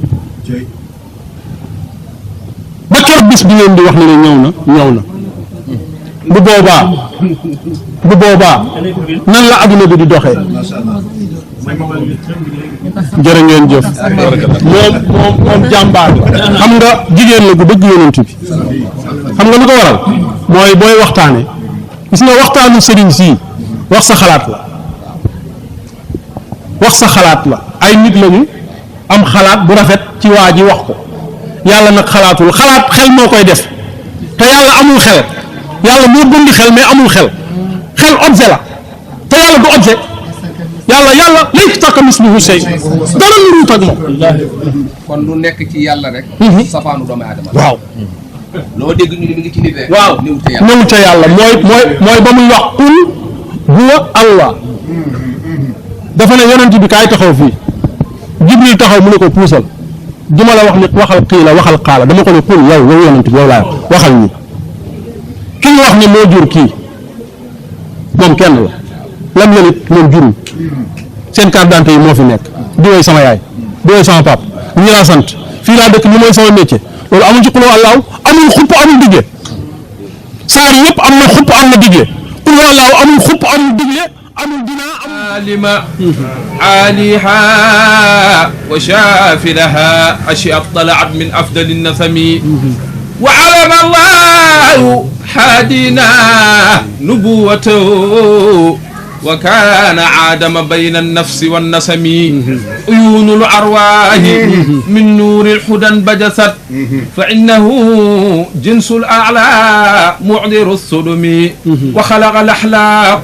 ba keroog bis bi ngeen di wax ne ne ñëw na bu boobaa nan la adduna bi di doxee jërë ngeen jëf moom jàmbaar la xam nga jigéen la gu bëgg yonent bi xam nga lu ko waral mooy booy waxtaane gis nga waxtaanu sëriñ sii wax sa xalaat la ay nit lañu am xalaat bu rafet ci waa ji wax ko yàlla nag xalaatul xalaat xel moo koy def te yàlla amul xel yàlla moo bëndi xel mais amul xel objet la te yàlla du objet yàlla laysa kamislihi shay dara lu ruut ak moom kon lu nekk ci yàlla rek safaanu doomu aadama waaw loo dégg ñu ne mi ngi ci nit rek waaw néew ca yàlla mooy ba muy wax qul huwa allah dafa ne yonent bi kaay taxaw fii jibril taxaw mu ne ko puusal duma la wax ni waxal qiila waxal qaala dama ko ne qul yow yonent bi yow laa waxal ñi ki ñu wax ne moo jur kii moom kenn la lam yelit moom jurul seen carte d'identité yi moo fi nekk di woy sama yaay di woy sama pap ñi laa sant fii laa dëkk li mooy sama métier loolu amul ci xuloo allaaw amul xupp amul digle saar yëpp am na xupp am na digle xuloo allaaw amul xupp amul digle amul dinaa alima aliha wa shafilaha ashiat talaat min afdali nasami wa alama allahu hadina nubuwatahu وكان عادم بين النفس والنسم عيون الأرواح من نور الحدى بجست فإنه جنس الأعلى معذر الصدم وخلق الأحلاق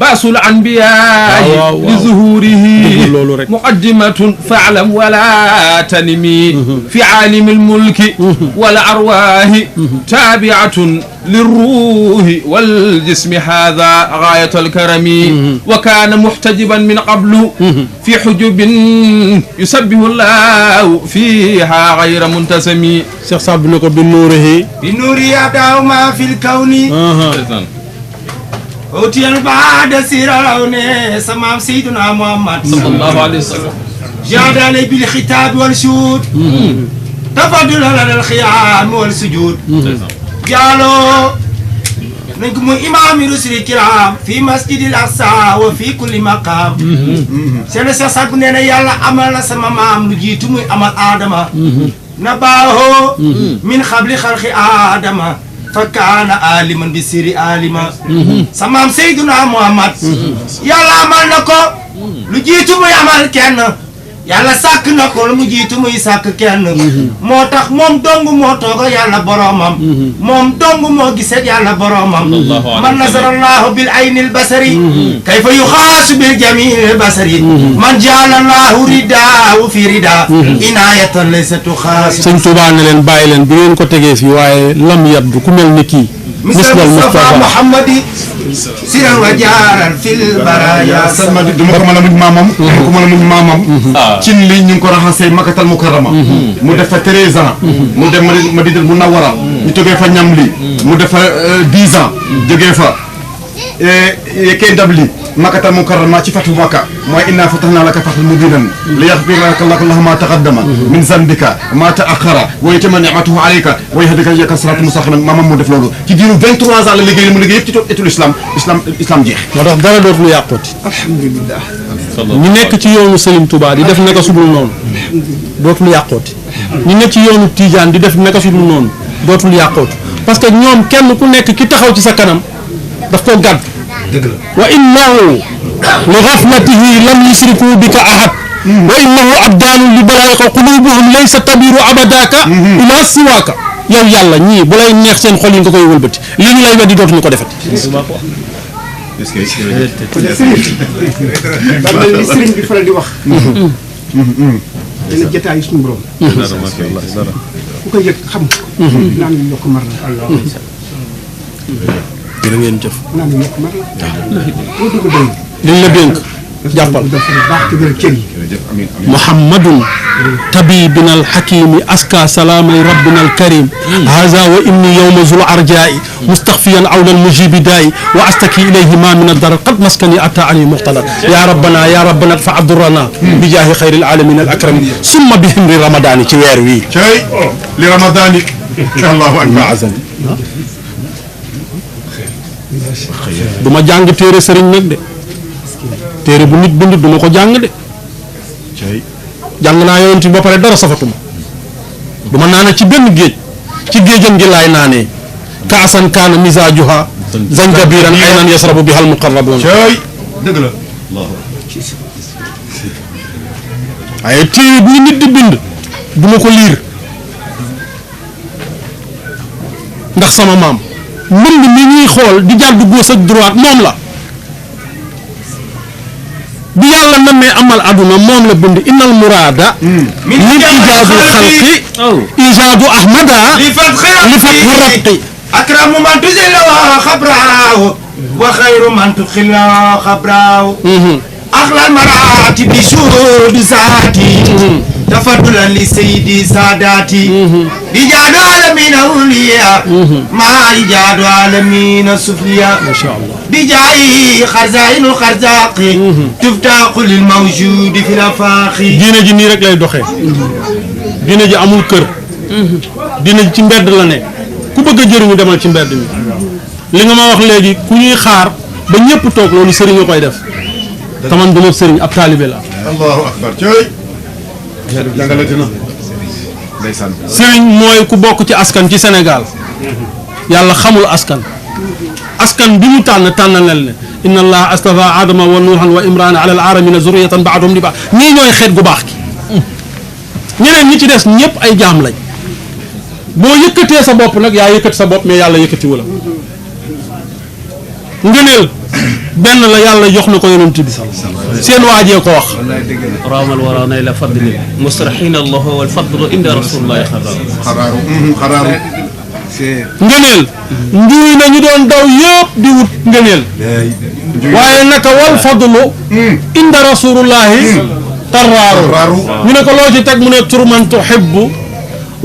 بأس الأنبياء لظهوره مقدمة فاعلم ولا تنمي في عالم الملك والأرواح تابعة للروح والجسم هذا غاية الكرم وكان محتجبا من قبل في حجب يسبح الله فيها غير منتسم شيخ صاحب نكو بنوره يبدأ ما في الكون أوتي بعد سيرون سمام سيدنا محمد صلى الله عليه وسلم جاد علي بالخطاب والشهود تفضل على الخيام والسجود جعلوا نجم إمام رسل الكرام في مسجد الأقصى وفي كل مقام سنة سابننا يلا أمل سمام نجيتم أمل آدم نباه من قبل خلق آدم fa kaana aliman bi siri alima sa maam Seydina Muhammad yàlla amal na ko lu jiitu muy amal kenn yàlla sàkk na ko lu mu jiitu muy sàkk kenn moo tax moom dong moo tooga yàlla boromam moom dong moo gisee yàlla boromam man nasarallahu bil aynil basari kayfa yuxaasu bil jamil basari man jaalallahu ridaahu fi rida inayatan laysa tuxaasu sëñ Tuubaa ne leen bàyyi leen bi ngeen ko tegee fii waaye lam yaddu ku mel ni kii mislal Mustafa Muhammadi siran wa jaaran fil baraya salmadi du ma ko mën a muñ maamam du ma ko mën a muñ maamam cin li ñu ngi ko raxasee Makkatal Mukarrama mu def fa 13 ans mu dem Madinatul Munawwara ñu jógee fa ñam li mu def fa 10 ans jógee fa kay ndab li Makkatal Mukarrama ci fatu Makka mooy inna fatahna laka fathan mubinan li yaghfira laka Allahu ma taqaddama min zanbika ma ta'akhkhara wa yutimma ni'matahu alayka wa yahdika siratan mustaqiman maamam mu def loolu ci diiru 23 ans la liggéey mu liggéey yëpp ci étul islam jeex moo tax dara dootul yàqooti alhamdulillah ñu nekk ci yoonu Serigne Touba di def naka sudul noonu dootul yàqooti ñu nekk ci yoonu Tidiane di def naka sudul noonu dootul yàqooti parce que ñoom kenn ku nekk ki taxaw ci sa kanam daf koo gàdd wa innahu li ghaflatihi lam yusriku bika ahad wa innahu abdaanu li balaika qulubuhum laysa tabiru abadaka ila siwaka yow yàlla ñii bu lay neex seen xol yi nga koy wëlbati li ñu lay weddi dootuñu ko defati est-ce que sëriñ bi faral di wax dana jotaayu suñu borom ku ko yëg xam naan ñu yokk mar la jërë ngeen jëf naan ñu yokk mar la boo dugg doy liñ la dénk jàppal baax ci gën a cër yi muhammadun tabibina alxakimi aska salaamay rabbina alkarim haza wa inni yowma zul arjai mustaxfiyan awla almujibi daai wa astaki ilayhi ma min addarar qad maskani ataani muxtalar ya rabbana adfa adurana bi jaahi xayri alalamina al akrami summa bi himri ramadani ci weer wii cay li ramadani allahu akbar du ma jàng téere sëriñ nag de téere bu nit bind du ma ko jàng de jàng naa yonent bi ba pare dara safatuma du ma naana ci benn géej ci géejam gi laay naanee kaasan kaana misaajuha zanjabiran aynan yasrabu biha almuqarrabun dëgg la waaye téere bu nit di bind du ma ko liir ndax sama maam mbind mi ñuy xool di jàddu gauche ak droite moom la bi yàlla namee amal aduna moom la bind innal muraada min ijaadu xalqi ijaadu ahmada li fatxi rabqi akramu man tuzila wa xabraaw wa xayru man tuxila xabraaw axlal maraati bi suudi zaati tafadulan li sayidi saadaati ijaadu alamina uliya maa ijaadu alamina sufliya bijaayi xarzaayinu xarzaaqi tuftaaxu lil mawjuudi fi lafaaxi diine ji nii rek lay doxee diine ji amul kër diine ji ci mbedd la ne ku bëgg a jëriñu demal ci mbedd mi li nga ma wax léegi ku ñuy xaar ba ñëpp toog loolu sëriñ a koy def taman du ma sëriñ ab taalibe la allahu akbar cooy jàngalati na ndeysaan sëriñ mooy ku bokk ci askan ci Sénégal yàlla xamul askan bi mu tànnal ne inna allah astafa adama wa nuuhan wa imrana ala al alamina zurriyatan baadum li baax ñii ñooy xeet gu baax ki ñeneen ñi ci des ñëpp ay jaam lañ boo yëkkatee sa bopp nag yaa yëkkati sa bopp mais yàlla yëkkatiwu la ngëneel benn la yàlla jox na ko yonent bi seen waajee ko wax raamal wara nay la fadli musraxina allahu wal fadlu inda rasulillahi xaraaru ngëneel njuuy na ñu doon daw yëpp di wut ngëneel waaye naka wal fadlu inda rasulillahi tarraaru ñu ne ko loo ci teg mu ne turman tuhibbu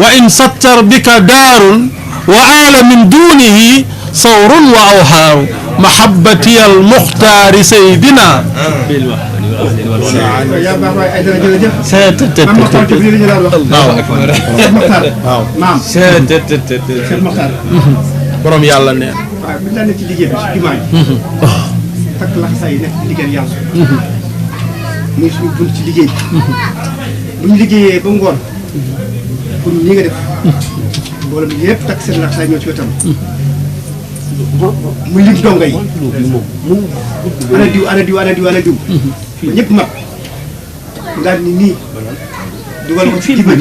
wa in sattar bika daarun wa aala min dunihi sawrun wa awhaaru mahabbati al muxtaari saydina borom yàlla ne waaw bu ñu daan nekk ci liggéey bi ci jumaa ji takk laxasaay yi nekk ci liggéey yàlla muy suñu bunt ci liggéey bu ñu liggéeyee ba ngoon pour ñi nga def mboolem yëpp takk seen laxasaay ñoo ci wetam mu lim donga yi ana diw ana diw ana diw ana diw ba ñëpp mag nga ni nii dugal ko ci diba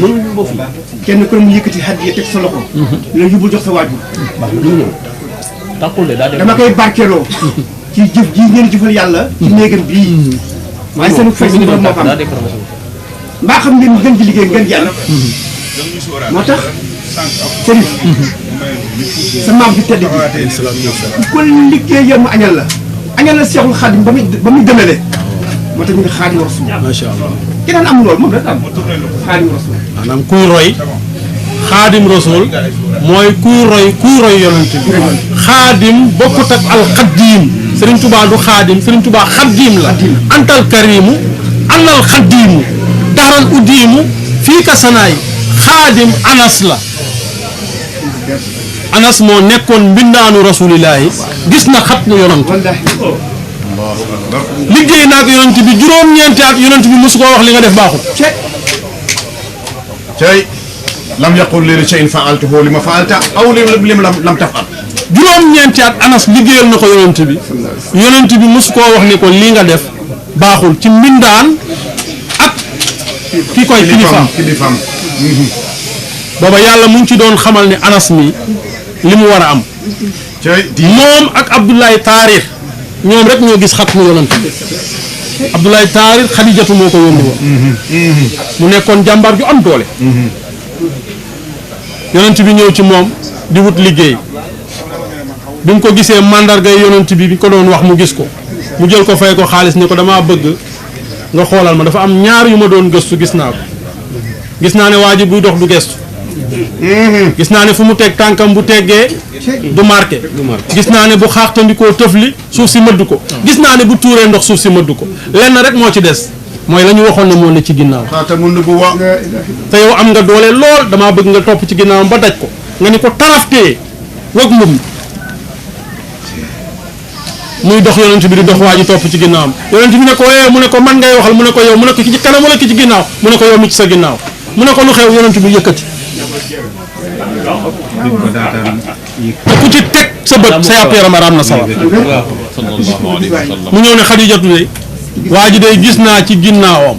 kenn ko mu yëkkati hadiya teg sa loxo la yóbbul jox sa waajur dama koy barkeeloo ci jëf ji ngeen jëfal yàlla ci néegam bii waaye seen fay suñu borom moo xam mbaa xam ngeen gën ci liggéey ngeen yàlla moo tax Chérif sa maam bi tedd bi ku ko liggéey mu añal la Seexul Xaadim ba muy gënale moo tax ñu ngi Xaadim Rasul macha allah keneen am loolu moom rek am Xaadim Rasul maanaam kuy roy Xaadim Rasul mooy kuy roy yonent bi Xaadim bokkut ak alxaddiim Serigne Touba du Xaadim Serigne Touba xaddiim la antal karimu anal xaddiimu daran uddiimu fii ka sanaay Xaadim Anas la Anas moo nekkoon mbindaanu rasulillahi gis na xat mu yonent liggéey naa ko yonent bi juróom-ñeenti at yonent bi mosu koo wax li nga def baaxul cey lam yaqul li shay'in fa'altuhu lima fa'alta aw lim lam taf'al juróom-ñeenti at Anas liggéeyal na ko yonent bi mosu koo wax ni ko lii nga def baaxul ci mbindaan ak ki koy kilifaam booba yàlla mu ngi ci doon xamal ne Anas mi li mu war a am moom ak Abdoulaye Taarix ñoom rek ñoo gis xat mu yonent bi Abdoulaye Taarix Xadijatu moo ko yónni woon mu nekkoon jàmbaar ju am doole yonent bi ñëw ci moom di wut liggéey bi mu ko gisee mandargay yonent bi ko doon wax mu gis ko mu jël ko fay ko xaalis ne ko damaa bëgg nga xoolal ma dafa am ñaar yu ma doon gëstu gis naa ko gis naa ne waa ji buy dox du gestu gis naa ne fu mu teg tànkam bu teggee du marqué gis naa ne bu xaaxtandikoo tëfli suuf si mëdd ko gis naa ne bu tuuree ndox suuf si mëdd ko lenn rek moo ci des mooy la ñu waxoon ne moo ne ci ginnaaw te yow am nga doole lool damaa bëgg nga topp ci ginnaawam ba daj ko nga ni ko taraftee wëg mbub muy dox yonent bi di dox waa ji topp ci ginnaawam yonent bi ne ko mu ne ko man ngay waxal mu ne ko yow mu ne ko ki ci kanam wala ki ci ginnaaw mu ne ko yow mi ci sa ginnaaw mu ne ko lu xew yonent bi yëkkati te ku ci teg sa bët sa yàpp yaram araam na sawar mu ñëw ne Xadijatu de waa ji day gis naa ci ginnaawam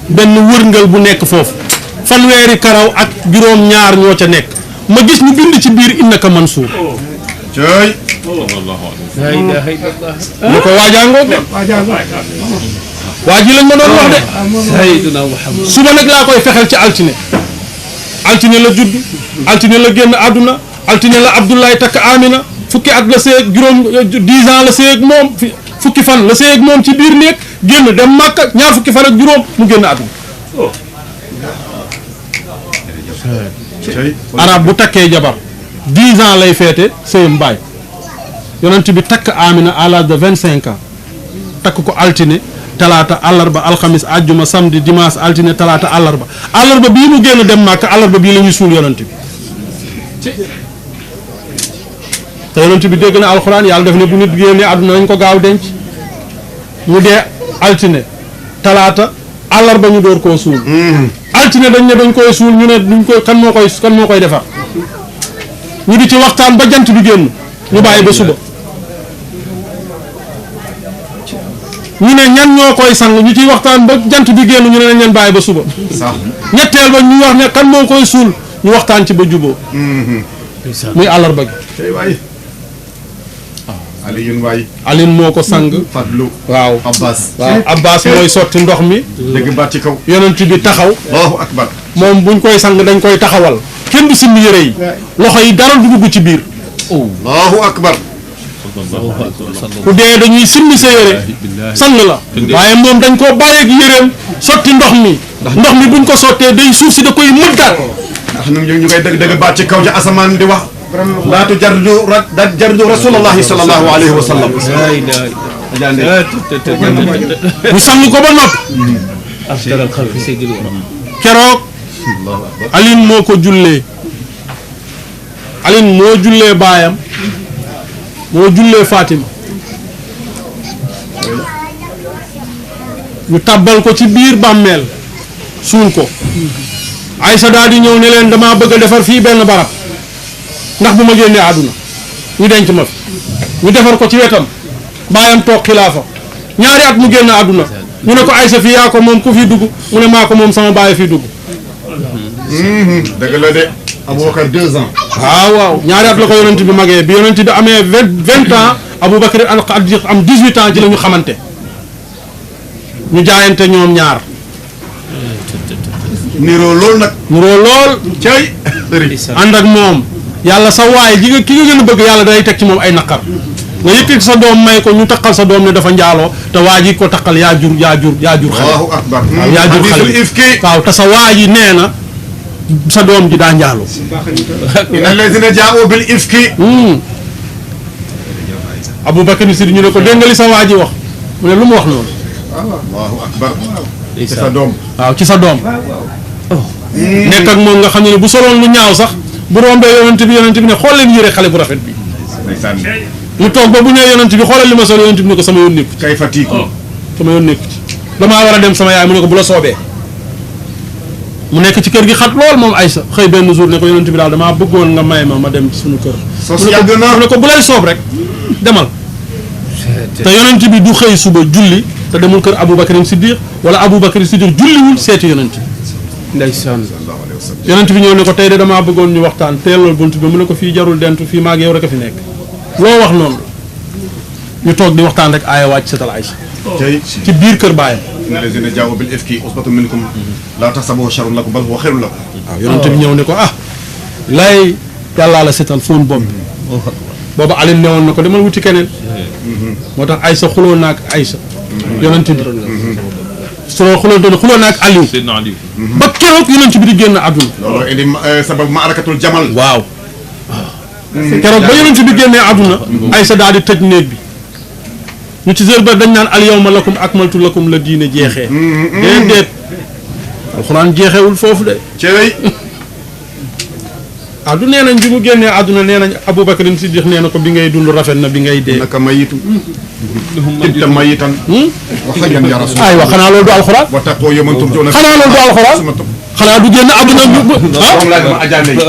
benn wërngal bu nekk foofu fanweeri karaw ak juróom-ñaar ñoo ca nekk ma gis ñu bind ci biir innaka mansuur lu ko waajaangoo de waa ji lañ ma doon wax de suba nag laa koy fexeel ci altine la judd altine la génn àdduna altine la Abdoulaye takk Amina fukki at la seeg juróom 10 ans la seeg moom fukki fan la seeg moom ci biir néeg génn dem Màkka ñaar fukki fan ak juróom mu génn àdduna arab bu takkee jabar 10 ans lay feete sëyam baay yonent bi takk Amina à l'âge de 25 ans takk ko altine talaata àllarba alxamis àjjuma samedi dimanche altine talaata àllarba bii mu génn dem Màkka àllarba bii la ñuy suul yonent bi te yonent bi dégg na alxuraan yàlla def ne bu nit génnee àdduna nañ ko gaaw denc mu dee altine talaata àllarba ñu door koo suul altine dañ ne dañ koy suul ñu ne duñ koy kan moo koy defar ñu di ci waxtaan ba jant bi génn ñu bàyyi ba suba ñu ne ñan ñoo koy sang ñu ciy waxtaan ba jant bi génn ñu ne nañ leen bàyyi ba suba ñetteel ba ñu wax ne kan moo koy suul ñu waxtaan ci ba juboo muy àllarba gi Alioune moo ko sang Fadlu waaw Abbas mooy sotti ndox mi dëgg baat ci kaw yonent bi taxaw Allahu akbar moom buñ koy sang dañ koy taxawal kenn du simmi yére yi loxo yi dara du dugg ci biir Allahu akbar ku dee dañuy simmi sa yére sang la waaye moom dañ koo bàyyeeg yéreem sotti ndox mi buñ ko sottee day suuf si da koy mëddaat ndax ñu koy dëgg baat ci kaw ci asamaan di wax laatu jardu rasulullahi sallallahu alayhi wa sallam mu sang ko ba nopp keroog Alioune moo ko jullee Alioune moo jullee baayam moo jullee Fatima ñu tàbbal ko ci biir bàmmeel suul ko Aysa daal di ñëw ne leen damaa bëgg a defar fii benn barab ndax bu ma génnee àdduna ñu denc ma fi ñu defar ko ci wetam baayam toog xilaafa ñaari at mu génn àdduna ñu ne ko Aysa fii yaa ko moom ku fi dugg mu ne maa ko moom sama baay fii dugg. dëgg la de Aboubacar 2 ans. waaw ñaari at la ko yonent bi magee bi yonent bi amee 20 ans Aboubacar al-Siddiq am 18 ans ci la ñu xamante ñu jaayante ñoom ñaar. niroo lool nag. niroo lool. cay. ànd ak moom yàlla sa waay ki nga gën a bëgg yàlla day teg ci moom ay naqar nga yëkkati sa doom may ko ñu takkal sa doom ne dafa njaaloo te waa ji ko takkal yaa jur xale. Allahu akbar. waaw yaa jur xale waaw te sa waa ji nee na sa doom ji daa njaaloo. alladina jaa'u bil ifki. Aboubacar Siddiq ñu ne ko dégg nga li sa waa ji wax mu ne lu mu wax noonu. Allahu akbar. ci sa doom. waaw ci sa doom. nekk ak moom nga xam ne bu soloon lu ñaaw sax bu rombee yonent bi ne xool leen yére xale bu rafet bi. mu toog ba bu nee yonent bi xoolal li ma sol yonent bi ne ko sama yoon nekku ci. kay fatiku. sama yoon nekku ci damaa war a dem sama yaay mu ne ko bu la soobee. mu nekk ci kër gi xat lool moom Aysa xëy benn jour ne ko yonent bi daal damaa bëggoon nga may ma dem ci suñu kër. sos yàgg na mu ne ko bu lay soob rek demal. te yonent bi du xëy suba julli te demul kër Aboubacar Siddiq wala Aboubacar Siddiq julliwul seeti yonent bi. ndeysaan yonent bi ñëw ne ko tey de damaa bëggoon ñu waxtaan teelal bunt bi mu ne ko fii jarul dentu fii maa ngi yow rek a fi nekk loo wax noonu ñu toog di waxtaan rek aaya wàcc setal Aysa ci biir kër baayam. alladina jaa'u bil ifki usbatun minkum laa tahsabuhu sharran lakum bal huwa khayrun lakum. waaw yonent bi ñëw ne ko lay yàllaa la setal fóon bopp bi booba Alioune newoon na ko demal wuti keneen moo tax Aysa xuloo naag Aysa yonent bi soo xuloo naag Aliou ba keroog yonent bi di génn àdduna. looloo indi sabab ma'arakatul jamal. waaw keroog ba yonent bi génnee àdduna Aysa daal di tëj néeg bi ñu ci heure ba dañ naan al yawma lakum akmaltu lakum la diine jeexee. déedéet alxuraan jeexewul foofu de. cey. du nee nañ bi mu génnee àdduna nee nañ Aboubacar Siddiq nee na ko bi ngay dund rafet na bi ngay dee. naka mayitu. tibta mayitan. wa hayyan ya rasul. aywa xanaa loolu du alxuraan. wa taqoo yawman turja'una. xanaa loolu du alxuraan. xanaa du génn àdduna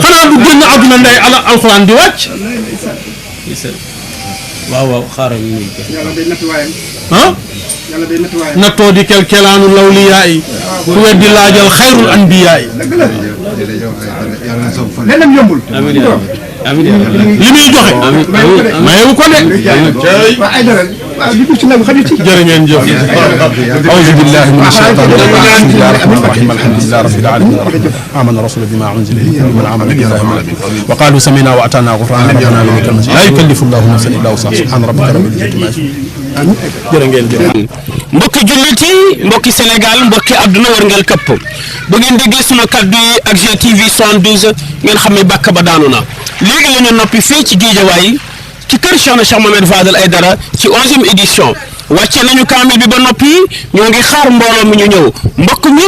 xanaa du génn àdduna ndey alxuraan di wàcc. waaw xaaral ñu ngi yàlla day nattuwaayam. yàlla day nattuwaayam. nattoo di kelkelaanu lawliyaa yi ku weddi laajal xayrul anbiyaa yi. leneen yombul. amiin li muy joxe. mayewu ko de. jërë ngeen jëf. awuzu billahi mina shaytaani rajiim. bismillahi rahmaani rahiim. alhamdulillahi rabbil aalamiin. amana rasulu bima unzila ilayhi wa man amana billahi wa qaalu sami'na wa ata'na ghufraanaka rabbana wa ilaykal masiir. laa yukallifu llahu nafsan illaa wus'ahaa. subhaana rabbika rabbil izzati ammaa yasifuun. jërë ngeen jëf. mbokki jullit yi mbokki Sénégal mbokki àdduna wërngal këpp bu ngeen déggee sunu kaddu yi ak GTV 72 ngeen xam ne bàkk ba daanu na léegi la ñu noppi fii ci Géejawaay ci kër Cheikh Mohamed Fadel Aïdara ci 11e édition wàcce nañu kaamil bi ba noppi ñoo ngi xaar mbooloo mi ñu ñëw mbokk mi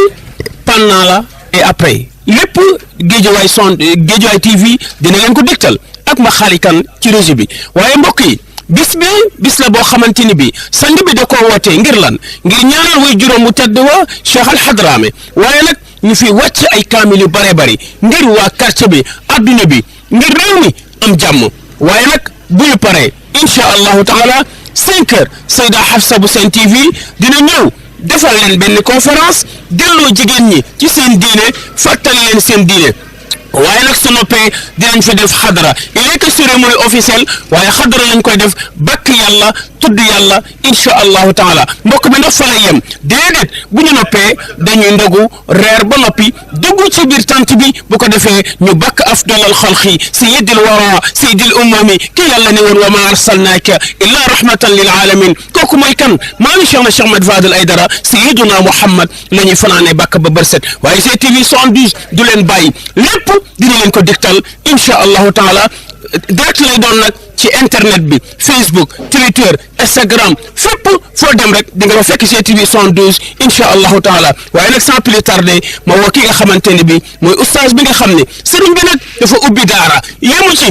pendant la et après lépp Géejawaay TV dina leen ko dégtal ak ma xaalikan ci réseau bi waaye mbokk yi bis la boo xamante ni bi sang bi da koo wootee ngir lan ngir ñaanal way juróom bu tedd wa Cheikh Al Hadrami waaye nag ñu fi wàcc ay kaamil yu bare bari ngir waa quartier bi adduna bi ngir réew mi am jàmm waaye nag bu ñu paree incha allahu taala 5 heures Sayda Hafsa bu Sen TV dina ñëw defal leen benn conférence delloo jigéen ñi ci seen diine fàttali leen seen diine waaye nag su noppee dinañ fi def xadara il est que cérémonie officielle waaye xadara lañ koy def bakk yàlla tudd yàlla incha allahu taala mbokk mi ndax fa lay yem déedéet bu ñu noppee dañuy ndogu reer ba noppi dugg ci biir tant bi bu ko defee ñu bakk afdalal xalqi sayyidil wara sayyidil ummami ki yàlla ne woon wa ma arsalnaaka illa rahmatan lil alamin kooku mooy kan maami Cheikh Mohamed Fadel Aïdara sayyiduna Muhammad la ñuy fanaane bakk ba bërset waaye GTV 72 du leen bàyyi lépp dina leen ko dégtal incha allahu taala direct lay doon nag ci internet bi Facebook Twitter Instagram fépp foo dem rek di nga fa fekk GTV 72 incha allahu taala waaye nag sans plus tarder ma woo ki nga xamante ne bi mooy oustaz bi nga xam ne sëriñ bi nag dafa ubbi daara yemu ci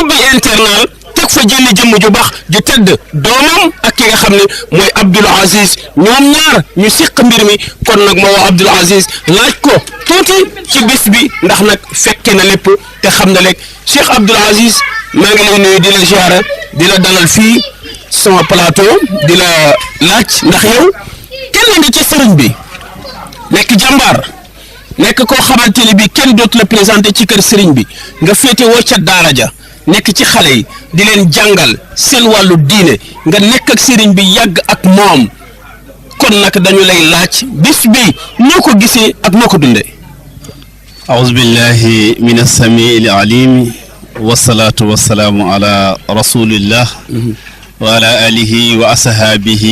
ubbi internal teg fa jëli jëmm ju baax ju tedd doomam ak ki nga xam ne mooy Abdoul Aziz ñoom ñaar ñu siq mbir mi kon nag moo wax Abdoul Aziz laaj ko tuuti ci bis bi ndax nag fekke na lépp te xam na léegi Cheikh Abdoul Aziz maa ngi lay nuyu di la ziara di la dalal fii sama plateau di la laaj ndax yow kenn nga ci sëriñ bi nekk jàmbaar nekk koo xamante ne bi kenn dootu la présenté ci kër sëriñ bi nga féete woo ca daara ja nekk ci xale yi di leen jàngal seen wàllu diine nga nekk ak sëriñ bi yàgg ak moom kon nag dañu lay laaj bis bi ñoo ko gisee ak noo ko dundee. أعوذ بالله من السميع العليم والصلاة والسلام على رسول الله وعلى آله وأصحابه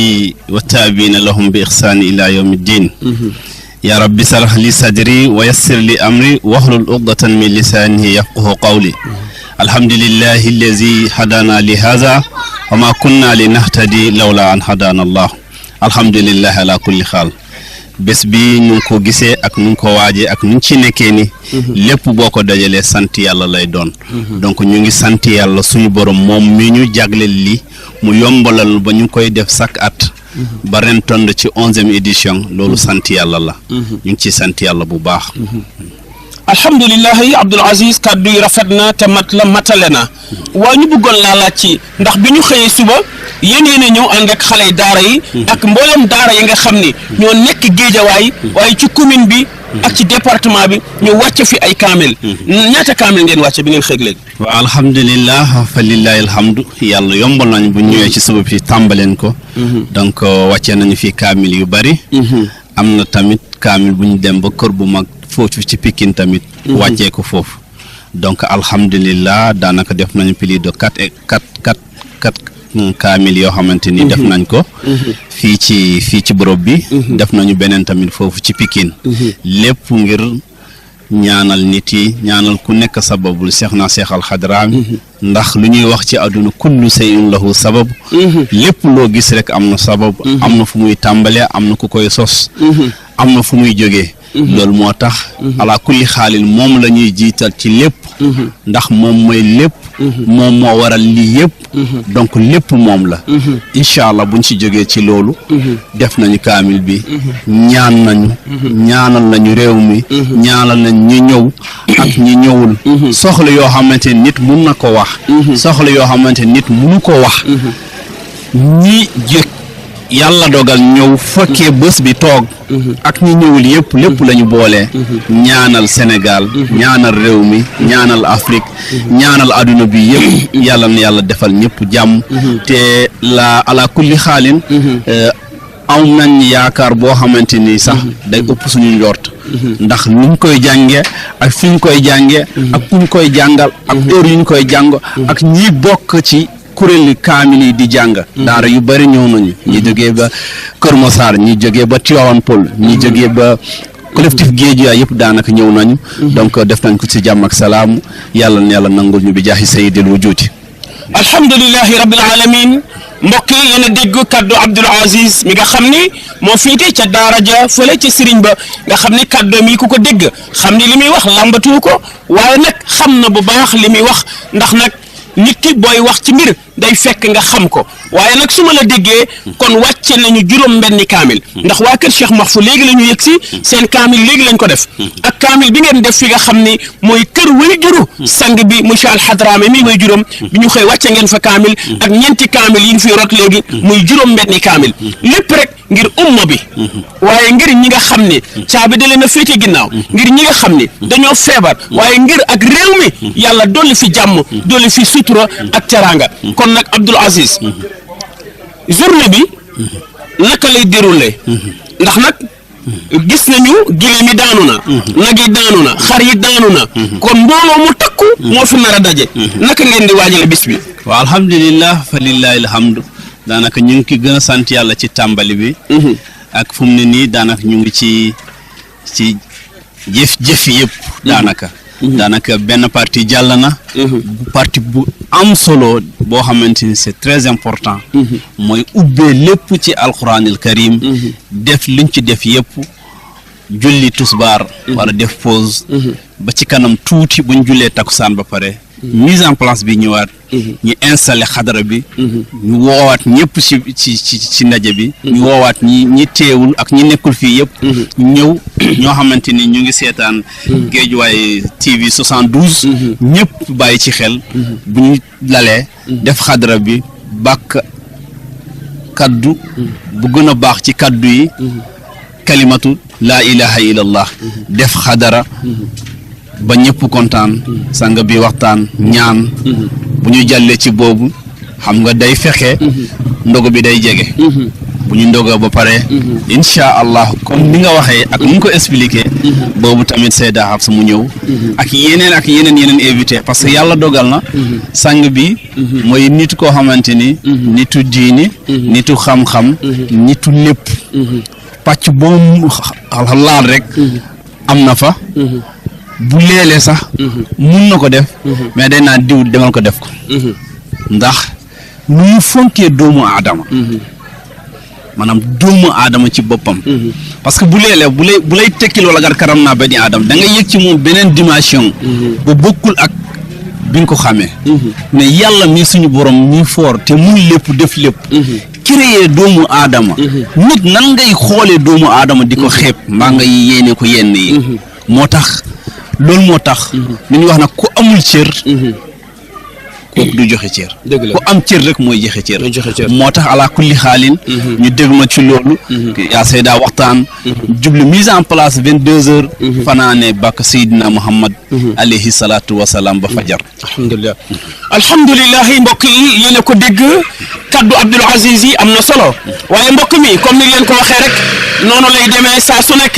والتابعين لهم بإحسان إلى يوم الدين يا رب اشرح لي صدري ويسر لي أمري واحلل عقدة من لساني يفقهوا قولي الحمد لله الذي هدانا لهذا وما كنا لنهتدي لولا أن هدانا الله الحمد لله على كل حال bés bi ñu ko gisee ak ñu ko waajee ak ñu ci nekkee ni lépp boo ko dajalee sant yàlla lay doon donc ñu ngi sant yàlla suñu borom moom mi ñu jagleel li mu yombalal ba ñu koy def chaque at ba ren tond ci 11e édition loolu sant yàlla la ñu ngi ci sant yàlla bu baax alhamdulilah Abdoul Aziz kàddu yi rafet na te mat la matale na waaye ñu bëggoon laa laaj ci ndax bi ñu xëyee suba yéen a ñëw ànd ak xale yi daara yi ak mboolem daara yi nga xam ni ñoo nekk géejawaay waaye ci commune bi ak ci département bi ñu wàcce fi ay kaamil ñaata kaamil ngeen wàcce bi ngeen xëy léegi. waaw alhamdulilah fa lillahi alhamdu yàlla yombal nañ bu ñëwee ci suba fi tàmbaleen ko donc wàccee nañu fi kaamil yu bari am na tamit kaamil bu ñu dem ba kër bu mag foofu ci Pikine tamit wàccee ko foofu donc alhamdulilah daanaka def nañu plus de quatre kaamil yoo xamante ni def nañ ko fii ci bërëb bi def nañu beneen tamit foofu ci Pikine lépp ngir ñaanal nit yi ñaanal ku nekk sababul Cheikh na Cheikh Al Hadrami ndax lu ñuy wax ci àdduna kullu shay'in lahu sabab lépp loo gis rek am na sabab am na fu muy tàmbalee am na ku koy sos am na fu muy jógee loolu moo tax ala kulli xaalin moom la ñuy jiital ci lépp ndax moom mooy lépp moom moo waral lii yëpp donc lépp moom la incha allah buñ ci jógee ci loolu def nañu kaamil bi ñaan nañu ñaanal nañu réew mi ñaanal nañ ñi ñëw ak ñi ñëwul soxla yoo xamante nit mun na ko wax soxla yoo xamante nit munu ko wax ñi jëkk yàlla dogal ñëw fekkee bés bi toog ak ñi ñëwul yëpp lépp la ñu boolee ñaanal Sénégal ñaanal réew mi ñaanal Afrique ñaanal adduna bi yëpp yàlla na yàlla defal ñëpp jàmm te la ala kulli xaalin am nañ yaakaar boo xamante ni sax day ëpp suñu njort ndax luñ koy jànge ak fi ñu koy jànge ak kuñ koy jàngal ak heure yu ñu koy jàng ak ñi bokk ci kuréeli kaamil yi di jàng daara yu bari ñëw nañu ñi jógee ba Kër Massar ñi jógee ba Tivaouane Peulh ñi jógee ba collectif Guédiawaye yëpp daanaka ñëw nañu donc def nañ ko ci jàmm ak salaam yàlla na yàlla nangul ñu bi jaahi sayyidil wujuudi alhamdulilahi rabbil alamin mbokk yi yéen a dégg kaddu Abdoul Aziz mi nga xam ni moo féete ca daara ja fële ca Serigne ba nga xam ni kaddu mi ku ko dégg xam ni li muy wax làmbatu ko waaye nag xam na bu baax li muy wax ndax nag nit ki booy wax ci mbir day fekk nga xam ko waaye nag su ma la déggee kon wàcce nañu juróom benni kaamil ndax waa kër Cheikh Mahfou léegi la ñu yëg si seen kaamil léegi lañ ko def ak kaamil bi ngeen def fi nga xam ni mooy kër way juru sang bi monsieur Al Hadrami mii mooy juróom bi ñu xëy wàcce ngeen fa kaamil ak ñeenti kaamil yi ñu fi rot léegi muy juróom benni kaamil lépp rek ngir umma bi waaye ngir ñi nga xam ni caabi da leen a féete ginnaaw ngir ñi nga xam ni dañoo feebar waaye ngir ak réew mi yàlla dolli fi jàmm dolli fi sutura ak teraanga kon nag Abdoul Aziz journée bi naka lay déroulé ndax nag gis nañu gileem yi daanu na nag yi daanu na xar yi daanu na kon mbooloo mu takku moo fi nar a daje naka ngeen di waajale bis bi waaw alhamdulilah fa lillahi alhamdu daanaka ñu ngi ki gën a sant yàlla ci tàmbali bi ak fu mu ne nii daanaka ñu ngi ci jëf yëpp daanaka benn partie jàll na partie bu am solo boo xamante ni c'est très important mooy ubbee lépp ci alquranil karim def liñ ci def yëpp julli tusbaar wala def pause ba ci kanam tuuti buñ jullee takkusaan ba pare mise en place bi ñëwaat ñu installé xadara bi ñu woowaat ñëpp ci ndaje bi ñu woowaat ñi teewul ak ñi nekkul fii yëpp ñëw ñoo xamante ni ñu ngi seetaan Géejuwaay TV 72 ñëpp bàyyi ci xel bu ñu lalee def xadara bi bàkk kaddu bu gën a baax ci kaddu yi kalimatu laa ilaha illallah def xadara ba ñëpp kontaan sang bi waxtaan ñaan bu ñu jàllee ci boobu xam nga day fexe ndogu bi day jege bu ñu ndogoo ba pare insha allah comme ni nga waxee ak ni nga ko expliqué boobu tamit Seyda Hafsa mu ñëw ak yeneen invité parce que yàlla dogal na sang bi mooy nit koo xamante ni nitu diini nitu xam-xam nitu lépp pàcc boobu laal rek am na fa bu léeg-léeg sax mun na ko def mais day naan diw demal ko def ko ndax nu mu fonkee doomu aadama maanaam doomu aadama ci boppam parce que bu léeg-léeg bu lay tekki loola gar karam naa bani aadama da nga yëg ci moom beneen dimension bu bokkul ak bi nga ko xamee mais yàlla mi suñu borom mi foor te mun lépp def lépp créer doomu aadama nit nan ngay xoolee doomu aadama di ko xeeb mbaa nga yéene ko yenn yi moo tax loolu moo tax li ñuy wax nag ku amul cër kooku du joxe cër ku am cër rek mooy joxe cër moo tax ala kulli xaalin ñu dégg ma ci loolu yaa Seyda waxtaan jublu mise en place 22 heures fanaane bàkk Seydina Muhammad alayhi salaatu wasalaam ba fajar alhamdulilah mbokk yi yéen a ko dégg kaddu Abdoul Aziz yi am na solo waaye mbokk mi comme ni leen ko waxee rek noonu lay demee saa su nekk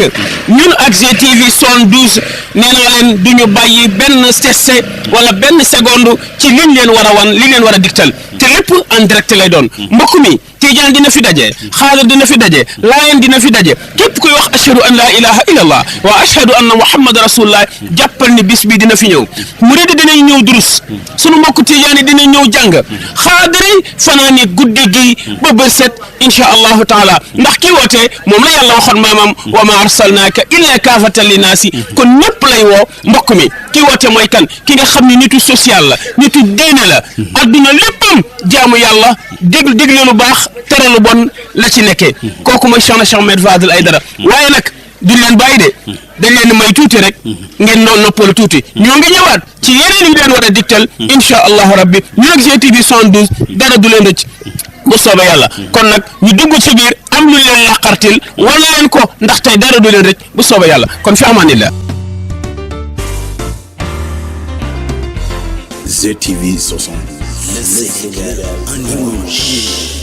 ñun ak GTV 72 nee naa leen du ñu bàyyi benn sesse wala benn seconde ci liñ leen war a wan li leen war a digtal te lépp en direct lay doon mbokk mi Tijaan dina fi daje Xaadir dina fi daje Laayeen dina fi daje képp kuy wax ashhadu an laa ilaha illallah wa ashhadu anna muhammad rasulullah jàppal ni bis bi dina fi ñëw murid dinañ ñëw durus sunu mbokk Tijaan yi dinañ ñëw jàng Xaadir yi fanaani guddi gi ba bët set insha allahu taala ndax kii woote moom la yàlla waxoon maamam wa ma arsalnaaka illa kaafatan linnaasi kon ñëpp lay woo mbokk mi kii woote mooy kan ki nga xam ne nitu social la nitu diine la adduna léppam jaamu yàlla déglu lu baax tere lu bon la ci nekkee kooku mooy Cheikhna Cheikh Ahmed Fadel Aidara waaye nag duñ leen bàyyi de dañ leen may tuuti rek ngeen doon noppalu tuuti ñoo ngi ñëwaat ci yeneen yu leen war a digtal insha allahu rabbi ñu ak GTV 112 dara du leen rëcc bu soobee yàlla kon nag ñu dugg ci biir am lu leen laqartil wala leen ko ndax tey dara du leen rëcc bu soobee yàlla kon fi amaanillah. GTV 72. Le Sénégal en image.